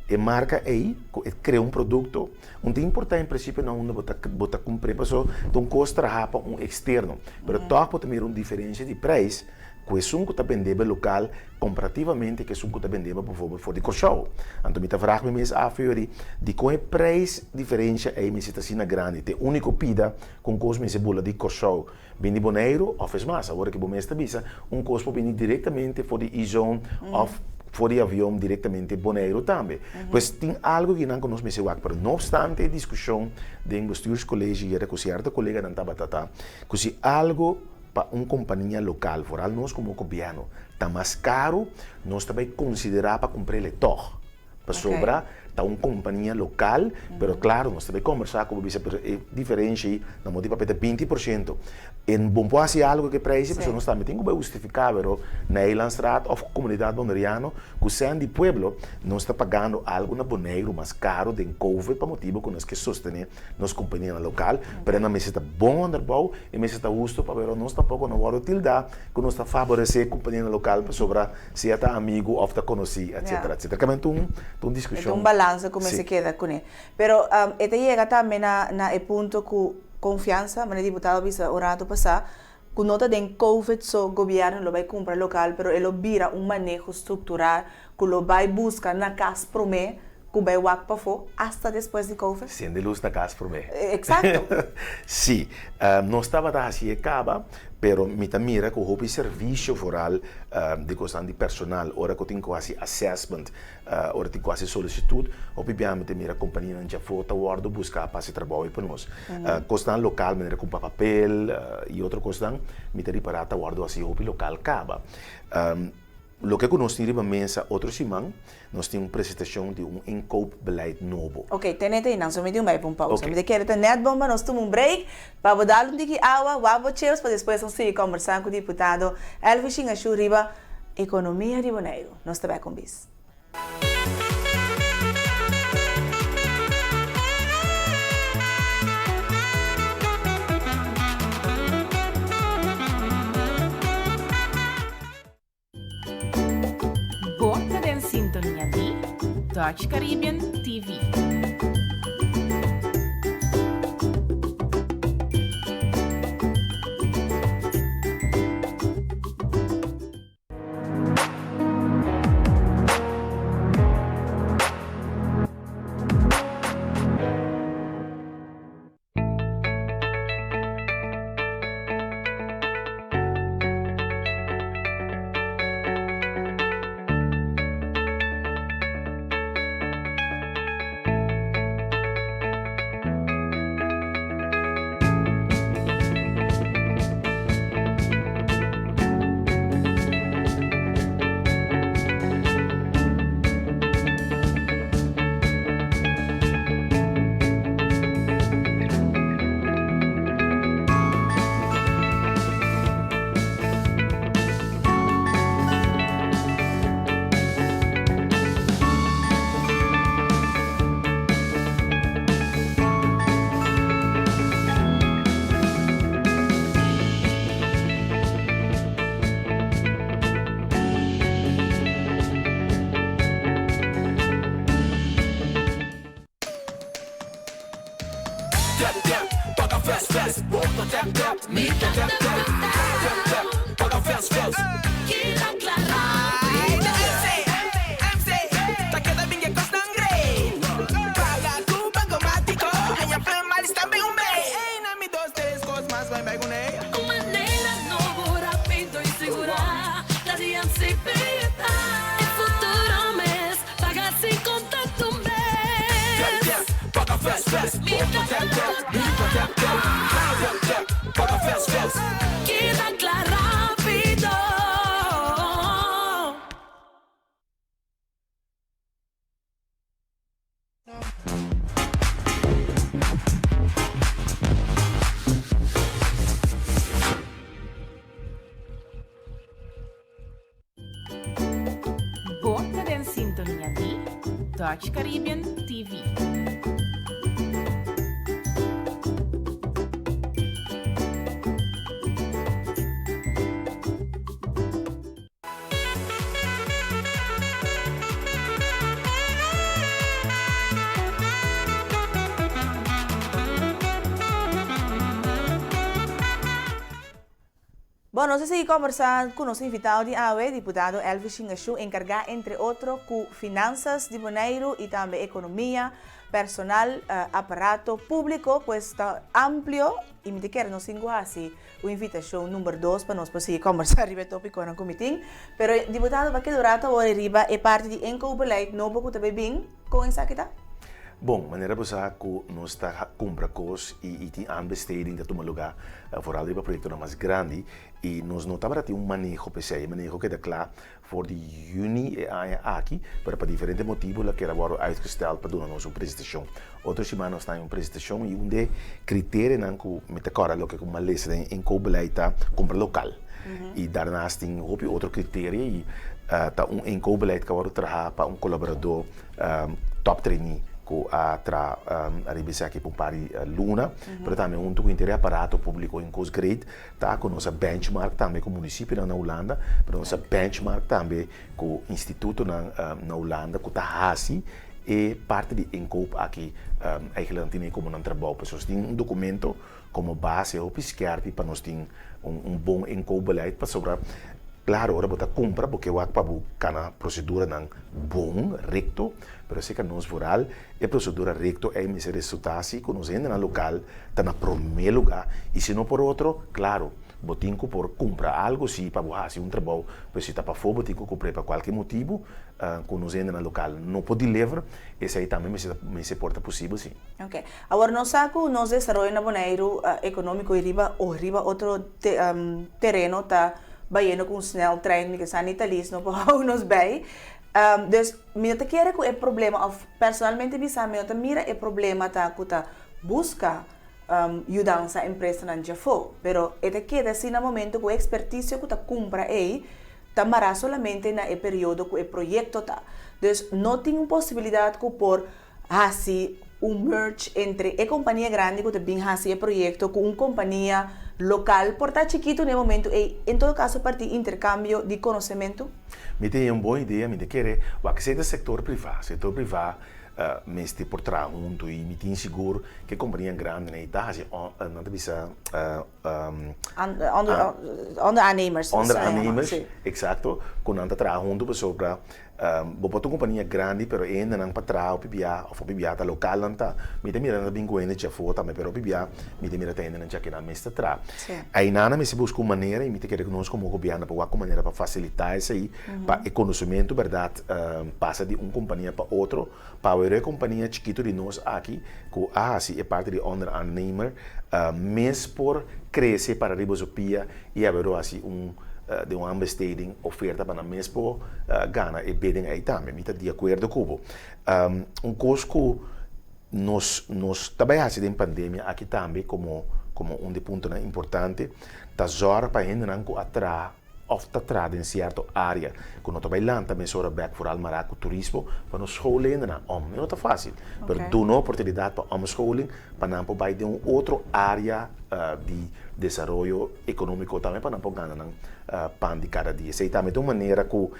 e marka ei ku e krea un produkto un ta importá en prinsipio na unda bo ta bo ta kumpr'é pasobra ta un kos traha pa un eksterno pero tòg bo ta mira un diferensia di preis ku esun ku ta bendeba lokal komparativamente ku esun ku ta bendeba bovobel for di Kòrsou. Anto mi ta vrag mi mes af yori, dikon e preis diferensha ei mester ta asina grandi? Ta e úniko pida ku un kos mester bula di Kòrsou bin di Boneiru òf es mas, awor ku bo mes ta bisa, un kos por bini direktamente for di E-zone òf for di avion direktamente Boneiru tambe. Pues tin algu kinan ku nos mester wak, pero no opstante e diskushon den Bestuurscollege yera ku sierto koleganan tabata ta ku si algu Pa un kompania lokal, foral nos komo gobièrnu, ta mas karu, nos ta bai konsiderá pa kumpr'el e tòg. Pasobra ta un kompania lokal, pero klaro nos ta bai kombersá ku bo bisa, pero e diferensha ei na modo di papia ta 20%. E bon por hasi algu ku e preis ei, pasobra nos tambe tin ku bai hustifiká, pero na Eilandsraad òf komunidat boneriano ku sèn di pueblo nos ta pagando algu na Boneiru mas karu den covid pa motibu ku nos ke sostené nos kompanianan lokal, pero nan mester ta bon onderbouw i mester ta husto pasobra nos tampoko no wòrdu tildá ku nos ta faboresé kompanianan lokal pasobra sea ta amigu òf ta konosí etsetera etsetera. Kaba ta un ta un diskushon. E ta un balansa ku mester keda kuné. Pero e ta yega tambe na na e punto ku konfiansa, manera diputado a bisa un ratu pasá, ku no ta den covid so gobièrnu lo bai kumpra lokal pero e lo bira un maneho struktural ku lo bai buska na kas promé ku bai wak pafó asta despues di covid? Sende lus na kas promé. Eksakto. Sí, nos tabata hasi e kaba, pero mi ta mira ku hopi servisio foral di kosnan di personal ora ku tin ku hasi assessment, ora tin ku hasi solisitut, hopi biaha mi ta mira kompanianan djafó ta wòrdu buska pa hasi trabou ei pa nos. Kosnan lokal manera kumpra papel i otro kosnan mi ta ripará ta wòrdu hasi hopi lokal kaba. Loke ku nos tin riba mesa otro siman, nos tin un presentashon di un inkoopbeleid nobo. Ok, tene te einan, so mi tin un bai pa un pausa. Mi ta kere ta nèt bon pa nos tuma un break, pa bo dal un tiki awa, wak bo cheus, pa despues nos sigui kòmbersá ku diputado Elvis Shingashu riba ekonomia di Boneiru. Nos ta bèk un bis. Bo ta den sintonia di Dutch Caribbean TV. tap tap, mi ta tap tap, tap tap, paga fast fast. Keda kla rápido. MC, MC, ta keda bin e kosnan great. Paga ku Bankomatiko, haña Flemalis tambe un bey. Ey, na mi dos tres kos mas bai bai kuné. Un manera nobo, rápido i sigurá, ta di MCB ta. E futuro mes, paga sin kontakto mes. Tap tap, paga fast fast. Mi ta tap tap, mi ta tap tap, tap tap, paga fast fast. Keda kla rápido. Bo ta den sintonia di Dutch Caribbean TV. Bon, nos a sigui kombersá ku nos invitado di awe, diputado Elvis Shingashu, enkargá entre otro ku finansas di Boneiru i tambe ekonomia, personal, aparato públiko, pues ta amplio i mi ta kere nos tin ku hasi un invitashon number dos pa nos por sigui kombersá riba e tópikonan ku mi tin. Pero diputado, pa keda un rato awor riba e parti di inkoopbeleid nobo ku ta bay bin, kon esaki ta? Bon, manera bo sa ku nos ta kumpra kos i tin aanbesteding ta tuma lugá, foral riba proyektonan mas grandi, i nos no tabata tin un maneho p'esei. E maneho keda kla for di yüni e aña aki, pero pa diferente motibu lo keda wòrdu uitgestèld pa duna nos un presentashon. Otro siman nos ta haña un presentashon i un di e kriterianan ku mi ta kòrda loke ku mi a lesa den inkoopbeleid ta kumpra lokal. I daarnaast tin hopi otro kriteria i ta un inkoopbeleid ku a wòrdu traha pa un kolaboradó top trainee ku a traha ariba esaki pa un par di luna, pero tambe huntu ku henter e aparato públiko in kos great ta ku nos a benchmark tambe ku munisipionan na Hulanda, pero nos a benchmark tambe ku institutonan na Hulanda ku ta hasi e parti di inkoop aki eigenlijk nan tene komo nan trabou. Pasobra nos tin un dokumento komo base hopi skèrpi pa nos tin un bon inkoopbeleid pasobra klaro ora bo ta kumpra bo ke wak pa bo kana proseduranan bon, rekto, pero esei ka nos vooral e prosedura rekto ei mester resultá si ku nos hendenan lokal ta na promé lugá i si no por otro, klaro, bo tin ku por kumpra algu si pa bo hasi un trabou, pero si ta pafó bo tin ku kumpr'é pa kualke motibu ku nos hendenan lokal no por deliver, esei tambe mester mester por ta posibel si. Oke. Awor nos sa ku nos desaroyo na Boneiru ekonómiko i riba o riba otro tereno ta bayendo ku un sneltrein, mi ke sa ni talis no por hou nos bij. Dus mi no ta kere ku e problema òf personalmente bisa mi no ta mira e problema ta ku ta buska yudansa empresanan djafó, pero e ta keda asina na momento ku e ekspertisio ku ta kumpra ei ta mará solamente na e periodo ku e proyekto ta. Dus no tin un posibilidat ku por hasi un merge entre e kompania grandi ku ta bin hasi e proyekto ku un kompania lokal por ta chikitu na e momentu ei, en todo kaso parti interkambio di konosementu? Mi tin un bon idea, mi ta kere wak esei ta sektor privá. Sektor privá mester por traha huntu i mi tin sigur ku e kompanianan grandinan ei ta hasi nan ta bisa Onderaannemers. Onderaannemers, eksakto, ku nan ta traha huntu pasobra Bo por ta un kompania grandi pero e hendenan pa traha hopi bia of hopi bia ta lokal nan ta. Mi ta mira nan ta bin ku hende djafó tambe pero hopi bia mi ta mira ta hendenan dja kinan mes ta traha. Einan mester buska un manera i mi ta kere ku nos komo gobièrnu por wak un manera pa fasilitá esei pa e konosementu bèrdat pasa di un kompania pa otro pa wero e kompania chikitu di nos aki ku a hasi e parti di onderaannemer mes por krese para riba su pia i a wero hasi un den un aanbesteding oferta pa nan mes por gana e bidding ei tambe. Mi ta di akuerdo ku bo. Un kos ku nos nos ta bai hasi den pandemia aki tambe komo komo un di puntonan importante ta zòrg pa hendenan ku a traha òf ta traha den sierto área ku no ta bai lanta mesora bèk foral mará ku turismo pa nos school hendenan om. E no ta fásil pero duna oportunidat pa omscholing pa nan por bai den un otro área di desaroyo ekonómiko tambe pa nan por gana nan pan di kada dia. Esei tambe ta un manera ku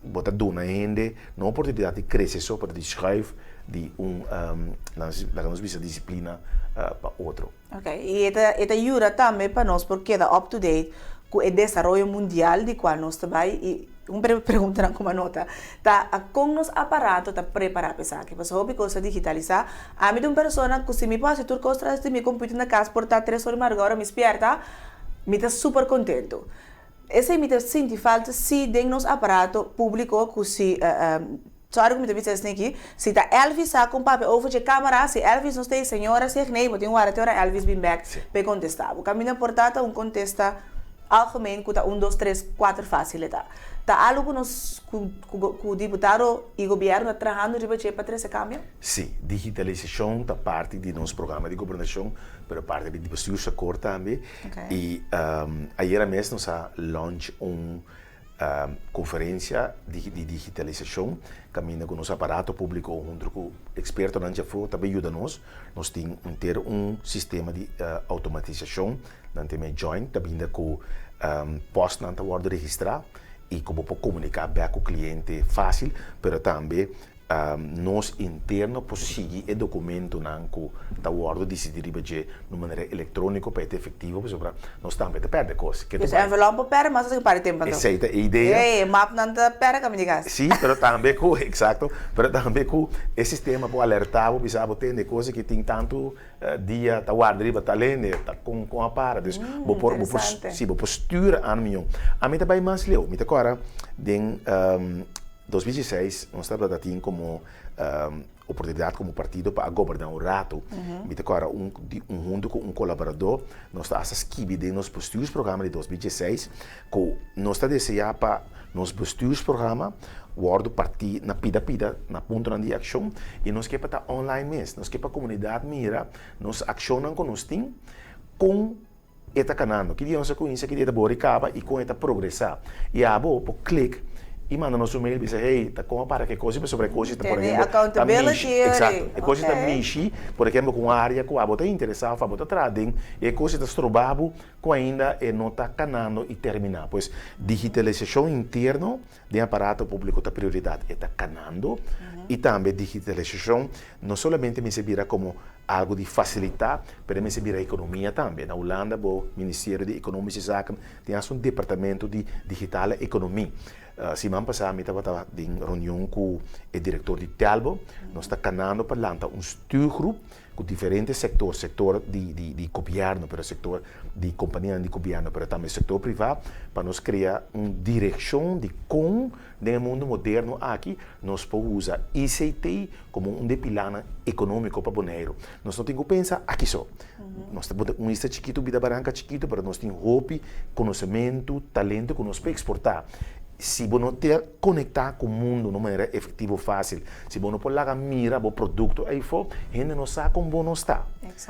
bo ta duna hende no oportunidat di krese so, pero di schuif. di un, laga nos bisa disiplina pa otro. Ok, i e ta e ta yuda tambe pa nos por keda up to date ku e desaroyo mundial di kual nos ta bai i un preguntanan ku mi a nota ta kon nos aparato ta prepará pa esaki pasobra hopi kos ta digitalisá. Ami ta un persona ku si mi por hasi tur kos tras di mi computer na kas por ta tres ora di madrugada ora mi spierta mi ta super kontentu. Esei mi ta sinti falta si den nos aparato públiko ku si Sorry ku mi ta bisa esne aki, si ta Elvis sa kon papia over dje kamara, si Elvis no sta ei señora zeg nee, bo tin wara te ora Elvis bin bek pa e kontesta bo. Kaminda por ta ta un kontesta algemeen ku ta un dos tres kuater fásil e ta. Ta algu ku nos ku ku diputado i gobièrnu ta trahando riba dje pa trese kambio? Sí, digitalisashon ta parti di nos programa di gobernashon, pero parti di bestuursakkoord tambe. I ayera mes nos a launch un Konferensia di digitalisashon kaminda ku nos aparato públiko huntu ku ekspertonan djafó ta bin yuda nos. Nos tin henter un sistema di outomatisashon, nan ta yama joint, kaminda ku pòstnan ta wòrdu registrá i ku bo por komuniká bèk ku kliente fásil, pero tambe Nos interno por sigui e dokumentonan ku ta wòrdu disidí riba dje na un manera elektróniko pa e ta efektivo pasobra nos tambe ta pèrdè kos. Ke ta Dus envelop por pèrdè mas as ku pari tempu anto. Esei ta e idea. Ey, mapnan ta pèrdè kaminda di kas. Sí, pero tambe ku, eksakto, pero tambe ku e sistema por alertá bo, bisa bo tende kos aki tin tantu dia ta warda riba tal hende, ta kon kon a para. Dus bo por, bo por, sí, bo por stuur aan mion. Ami ta bai mas leu, mi ta kòrda den 2016 nos tabata tin komo oportunidat komo partido pa a goberná un ratu. Mi ta kòrda un di un huntu ku un kolaboradó nos ta hasta skibi den nos bestuursprogramma di 2016 ku nos ta deseá pa nos bestuursprogramma wòrdu partí na pida pida na puntonan di akshon i nos ke pa ta online mes. Nos ke pa komunidat mira nos akshonnan ku nos tin kon E ta kanando. Ki dia nos a kuminsa, ki dia ta bori kaba i kon e ta progresá. I abo por klik i manda nos un mail bisa, hey, ta kon a para ku e kosi pasobra e kosi ta, por ehempel, ta mishi. Eksakto. E kosi ta mishi, por ehempel, ku un área ku abo ta interesá òf abo ta traha den i e kosi ta stroba bo ku ainda e no ta kanando i terminá. Pues, digitalisashon interno den aparato públiko ta prioridat. E ta kanando i tambe digitalisashon no solamente mester bira komo algu di fasilitá, pero e mester bira ekonomia tambe. Na Hulanda bo Ministerio di Ekonomische Zaken tin hasta un departamento di digitale ekonomie. Siman pasá mi tabata den reunion ku e direktor di Telbo. Nos ta kanando pa lanta un stuurgroep ku diferente sektor, sektor di di di gobièrnu, pero sektor di kompanianan di gobièrnu, pero tambe sektor privá, pa nos krea un direkshon di kon den e mundu moderno aki nos por usa ICT komo un di e pilanan ekonómiko pa Boneiru. Nos no tin ku pensa aki so. Nos ta un isla chikitu, bida baranka chikitu, pero nos tin hopi konosementu, talento ku nos por eksportá. Si bo no ta konektá ku mundu na un manera efektivo fásil, si bo no por laga mira bo produkto eifó, hende no sa kon bo no sta.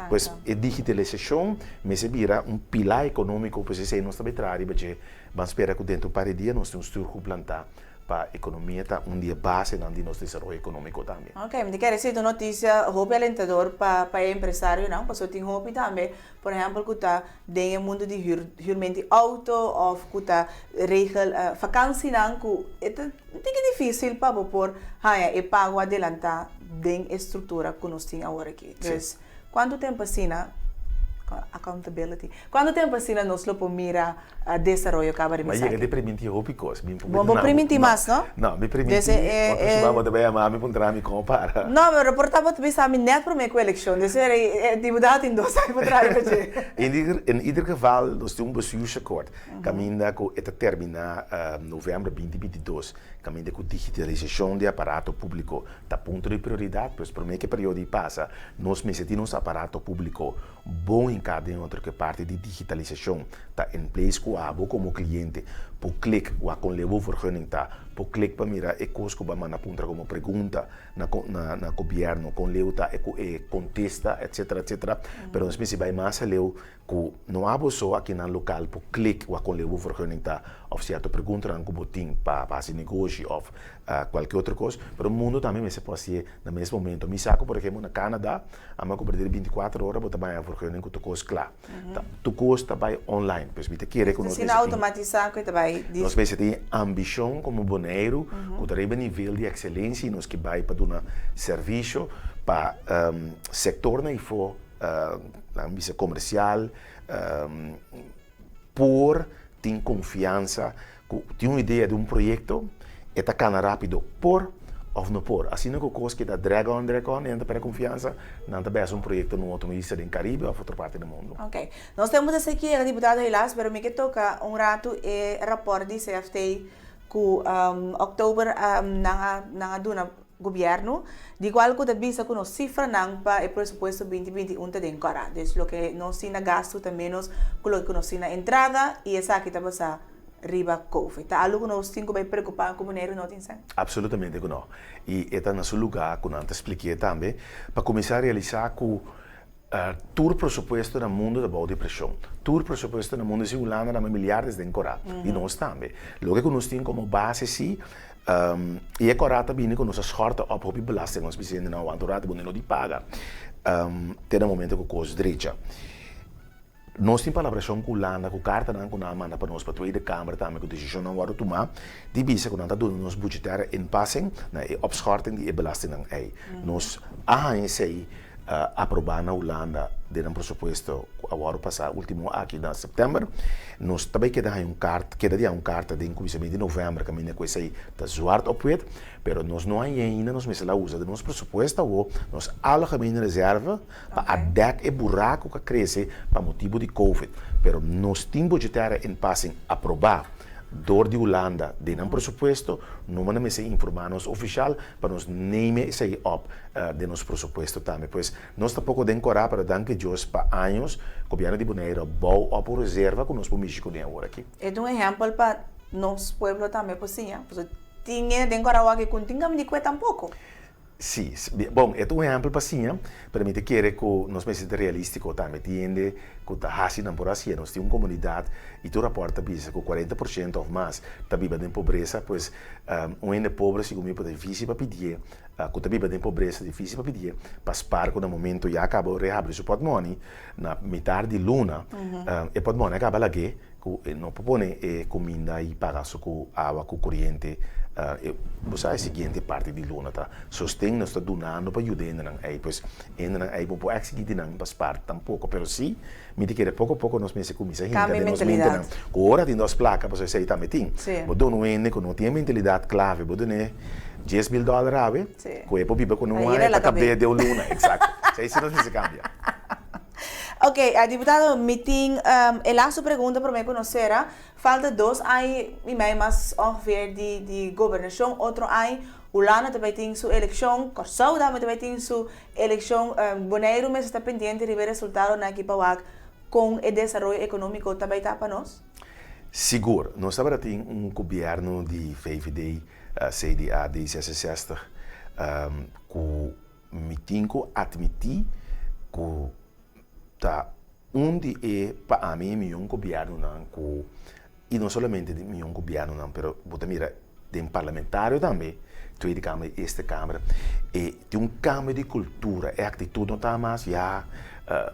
Pues e digitalisashon mester bira un pilá ekonómiko, pues esei nos ta bai traha riba dje. Ban spera ku dentro un par di dia nos tin un stuurgroep plantá pa ekonomia ta un di e basenan di nos desaroyo ekonómiko tambe. Ok, mi ta kere si ta un notisia hopi alentador pa pa e empresarionan, pasobra tin hopi tambe, por ehèmpel ku ta den e mundu di hür hürment di outo òf ku ta regel vakansinan ku e ta un tiki difísil pa bo por haña e pago adelantá den e struktura ku nos tin awor aki. Dus kuantu tempu asina, accountability, kuantu tempu asina nos lo por mira desaroyo kaba riba esaki? Ma yega di primintí hopi kos. Mi Bo bo primintí mas, no? No, mi primintí otro siman bo ta bai yama mi puntra mi kon para. No, pero por ta bo ta bisa mi nèt promé ku elekshon. Des e diputado tin dos aña pa traha riba dje. In ieder geval nos tin un bestuursakkoord kaminda ku e ta terminá novèmber 2022, kaminda ku digitalisashon di aparato públiko ta punto di prioridat. Pues promé ku e periodo ei pasa nos mester tin nos aparato públiko bon hinká den otro ku e parti di digitalisashon ta in place ku abo komo kliente por klik wak kon leu bo vergunning ta, por klik pa mira e kos ku bo a manda puntra komo pregunta na na gobièrnu kon leu ta e ku e kontesta etcetera etcetera. Pero nos mester bai mas aleu ku no abo so akinan lokal por klik wak kon leu bo vergunning ta òf sierto preguntanan ku bo tin pa hasi negoshi òf kualke otro kos, pero mundu tambe mester por hasié na mes momento. Mi sa ku por ehempel na Canada, amo a komprendé di 24 ora bo ta baña vergunning ku tur kos kla. Ta tur kos ta bai online. online. Pues mi ta kere ku nos Asina mester tin outomatisá ku e ta bai di. Nos mester tin ambishon komo Boneiru ku ta riba nivel di ekselensia i nos ke bai pa duna servisio pa sektornan ifo, nan bisa komersial, por tin konfiansa ku tin un idea di un proyekto, e ta kana rápido, por òf no por. Asina ku kos keda drag on, drag on, i nan ta pèrdè konfiansa, nan ta bèsa un proyekto na un otro isla den Karibe òf otro parti di mundu. Ok. Nos tempu ta sigui yega, diputado, helaas, pero mi ke toka un ratu e rapòrt di CFT ku òktober nan a nan a duna gobièrnu, di kual ku ta bisa ku nos sifranan pa e presupuesto 2021 ta den kòrá. Dus loke nos tin na gastu ta ménos ku loke ku nos tin na entrada i esaki ta basá riba Covid. Ta algu ku nos tin ku bai preokupá ku Boneiru no tin sèn? Absolutamente ku no. I e ta na su lugá ku nan ta splikié tambe pa kuminsá realisá ku tur presupuesto na mundu ta bou di preshon. Tur presupuesto na mundu, si Hulanda na miliardes den korá, di nos tambe. Loke ku nos tin komo base si, i e korá ta bini ku nos a schorta op hopi belasting, nos bisa hende nan wanta un ratu bo no di paga te na momento ku kos drecha. Nos tin palabrashon ku Hulanda ku kartanan ku nan a manda pa nos pa Tweede Kamer tambe ku desishonnan wòrdu tumá di bisa ku nan ta duna nos budgetaire inpassing na e opschorting di e belastingnan ei. Nos a haña esei aprobá na Hulanda den nan presupuesto ku a wòrdu pasá último aki na sèptèmber. Nos ta bai keda haña un kart, keda di haña un karta den kuminsamentu di novèmber kaminda ku esei ta zwart op wit, pero nos no haña ainda, nos mester la usa den nos presupuesto awo nos algemene reserve pa a dèk e buraku ku a krese pa motibu di Covid. Pero nos tin budgetaire inpassing aprobá dor di Hulanda den nan presupuesto, no manda mester informá nos ofishal pa nos neem esei op den nos presupuesto tambe. Pues nos ta poko den korá pero danki Dios pa años gobièrnu di Boneiru a bou op un reserva ku nos por mishi kuné awor aki. E ta un ehèmpel pa nos pueblo tambe por siña. Pasobra tin hende den korá wak ku no tin kaminda di kue tampoko. Sí, bon, e ta un ehèmpel pa siña, pero mi ta kere ku nos mester ta realístiko tambe. Tin hende ku ta hasi nan por hasié. Nos tin un komunidat i tur rapòrt ta bisa ku kuarenta por shento òf mas ta biba den pobresa. Pues, un hende pobre segun mi por ta difísil pa pidié, ku ta biba den pobresa difísil pa pidié pa spar ku na momento ya kaba rehabri su pòtmòni na mitar di luna, e pòtmòni a kaba lag'é. Ku e no por pone e kuminda i paga su ku awa ku koriente, e bo sa e siguiente parti di luna ta sosten nos ta dunando pa yuda hendenan ei. Pues hendenan ei bo por eksigí di nan pa spar tampoko, pero si mi ta kere poko poko nos mester kuminsá hinka Kambia den nos mentalidat. mentenan ku ora tin dos plaka pasobra esei tambe tin. Bo duna un hende ku no tin e mentalidat klave bo dun'é 10,000 dòler awe ku e por biba ku un Ayera aña el a ta kab'é. kab'é den un luna. Eksakto. Esei si nos mester kambia. Ok, diputado, mi tin e laatste pregunta prome ku nos sera. Falta dos aña i mei mas ongeveer di di gobernashon. Otro aña Hulanda ta bai tin su elekshon, Kòrsou tambe ta bai tin su elekshon. Boneiru mester ta pendiente riba e resultadonan aki pa wak kon e desaroyo ekonómiko ta bai ta pa nos? Sigur. Nos tabata tin un gobièrnu di VVD, CDA, D66 ku Mi tin ku atmití ku ta un di e, pa ami, e mion gobièrnunan ku, i no solamente di mion gobièrnunan, pero bo ta mira den parlamentario tambe, Tweede Kamer i Eerste Kamer, e tin un kambio di kultura, e aktitut no ta mas ya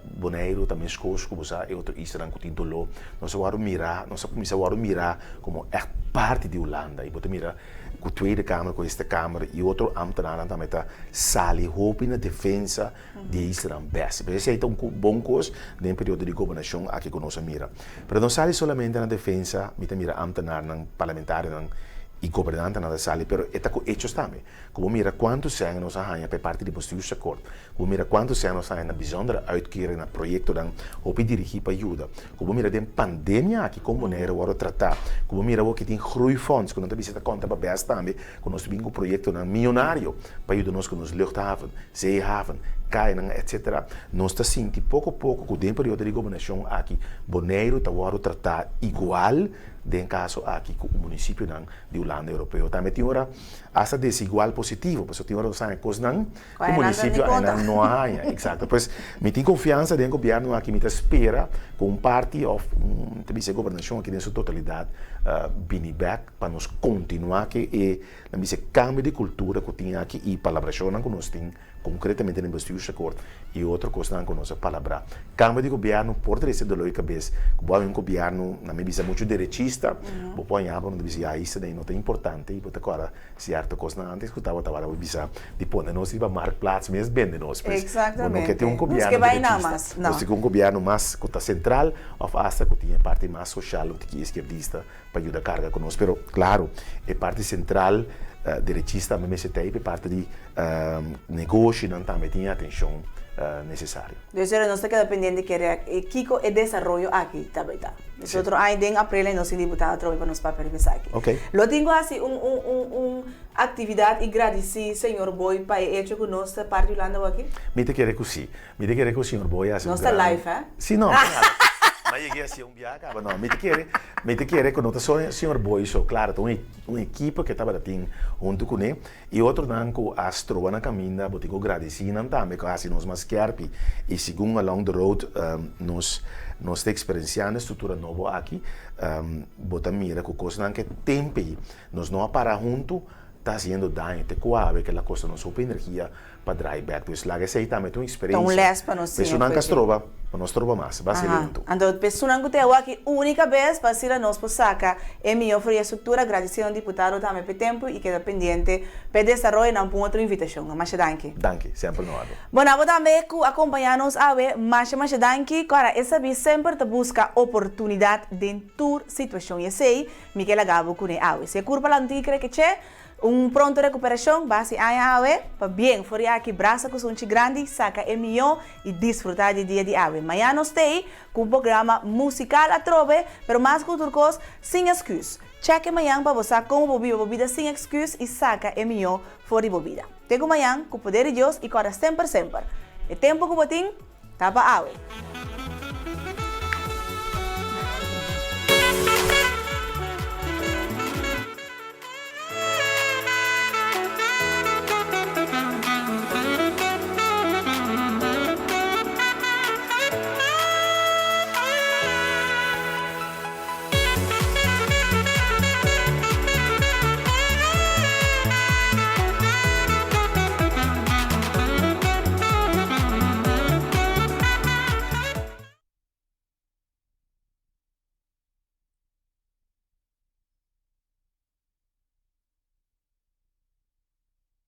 Boneiru ta meskos ku bo sa e otro islanan ku tin doló. Nos a wòrdu mirá, nos a kuminsá wòrdu mirá komo ègt parti di Hulanda i bo ta mira ku Tweede Kamer ku Eerste Kamer i otro ambtenaarnan tambe ta sali hopi na defensa di e islanan bes. Pero esei ta un bon kos den e periodo di gobernashon aki ku nos a mira. Pero no sali solamente na defensa, mi ta mira ambtenaarnan, parlamentarionan i gobernantenan ta sali, pero e ta ku echos tambe. Ku bo mira kuantu sèn nos a haña pa e parti di bestuursakkoord, ku bo mira kuantu sèn nos a haña na bijzondere uitkering, na proyektonan hopi dirigí pa yuda. Ku bo mira den pandemia aki kon Bonaire wòrdu tratá, ku bo mira awor ki tin groeifonds ku nan ta bisa ta konta pa bes tambe ku nos ta bin ku proyektonan miyonario pa yuda nos ku nos luchthaven, zeehaven, kayanan etsetera. Nos ta sinti poko poko ku den periodo di gobernashon aki Boneiru ta wòrdu tratá igual den kaso aki ku munisipionan di Hulanda Europeo. Tambe tin ora hasta desigual positivo, pasobra tin ora nos haña kosnan ku munisipio einan no a haña. Eksakto. Pues mi tin konfiansa den gobièrnu aki, mi ta spera ku un parti òf mi ta bisa e gobernashon aki den su totalidat bini bek pa nos kontinuá ku e, nan bisa, e kambio di kultura ku tin aki i palabrashonnan ku nos tin konkretamente den bestuursakkoord i otro kosnan ku nos a palabrá. Kambio di gobièrnu por trese doló di kabes ku bo a un gobièrnu, nan mi bisa, muchu derechista, bo por haña bo nan ta bisa ya esta no ta importante i bo ta kòrda Cierto cosnan antes cu tabata wara bisa di pone nos riba marktplaats mes bende nos pues. Bo no ke tin un gobierno derechista. Nos tin un gobierno mas cu ta central of hasta cu tin e parti mas social un tiki izquierdista pa yuda carga cu nos. Pero claro e parti central derechista tambe mester ta ey pa e parti di negoshinan tambe tin e atencion necesario. Dus ora nos ta keda pendiente kere kiko e desaroyo aki ta bay ta. Nos otro aña den aprel nos tin diputado atrobe pa nos papia riba esaki. Lo tin ku hasi un un un un aktividat i gradisí señor Boy pa e echo ku nos ta parti Hulanda awor aki? Mi ta kere ku si. Mi ta kere ku señor Boy a hasi un Nos ta gran. live, hè? Si no. Mi a yega hasi un biaha kaba. No, mi ta kere, mi ta kere ku no ta so señor Boy so. Klaro, ta un un ekipo ku e tabata tin huntu kuné i otronan ku a stroba na kaminda. Bo tin ku gradisí nan tambe ku a hasi nos mas skèrpi i segun along the road nos nos ta eksperensiando e struktura nobo aki, bo ta mira ku kosnan ku e tempu ei nos no a para huntu ta hasiendo daño te ku awe kila kosta nos hopi energia pa draai bek. Dus laga esei tambe ta un Ta un eksperensia. les pa nos siña Personan for ka dje. stroba, pa no stroba mas, basi Aha. lento. Anto personan ku ta e wak e únika bes pa asina nos por saka e mihó for di e struktura. Gradisí nos diputado tambe p'e tempu i keda pendiente p'e desaroyonan pa un otro invitashon. Masha danki. Danki, semper no ado. Bon, abo tambe ku a kompañá nos awe, masha masha danki. Kòrda e sabí semper ta buska oportunidat den tur situashon i esei mi ke laga bo kuné awe. Si e kurpa la no tin ki kreke che, Un pronto recuperacion basi aña awe pa bien for di aki brasa cu sunchi grandi saca e miyo y disfruta di dia di awe. Mañana nos tey cu un programa musical atrobe pero mas cu tur cos sin excuse. Check e mañan pa bo sa como bo biba bo bida sin excuse y saca e miyo for di bo bida. Te cu mañan cu poder di Dios y corda semper semper e tempo cu bo tin ta pa awe.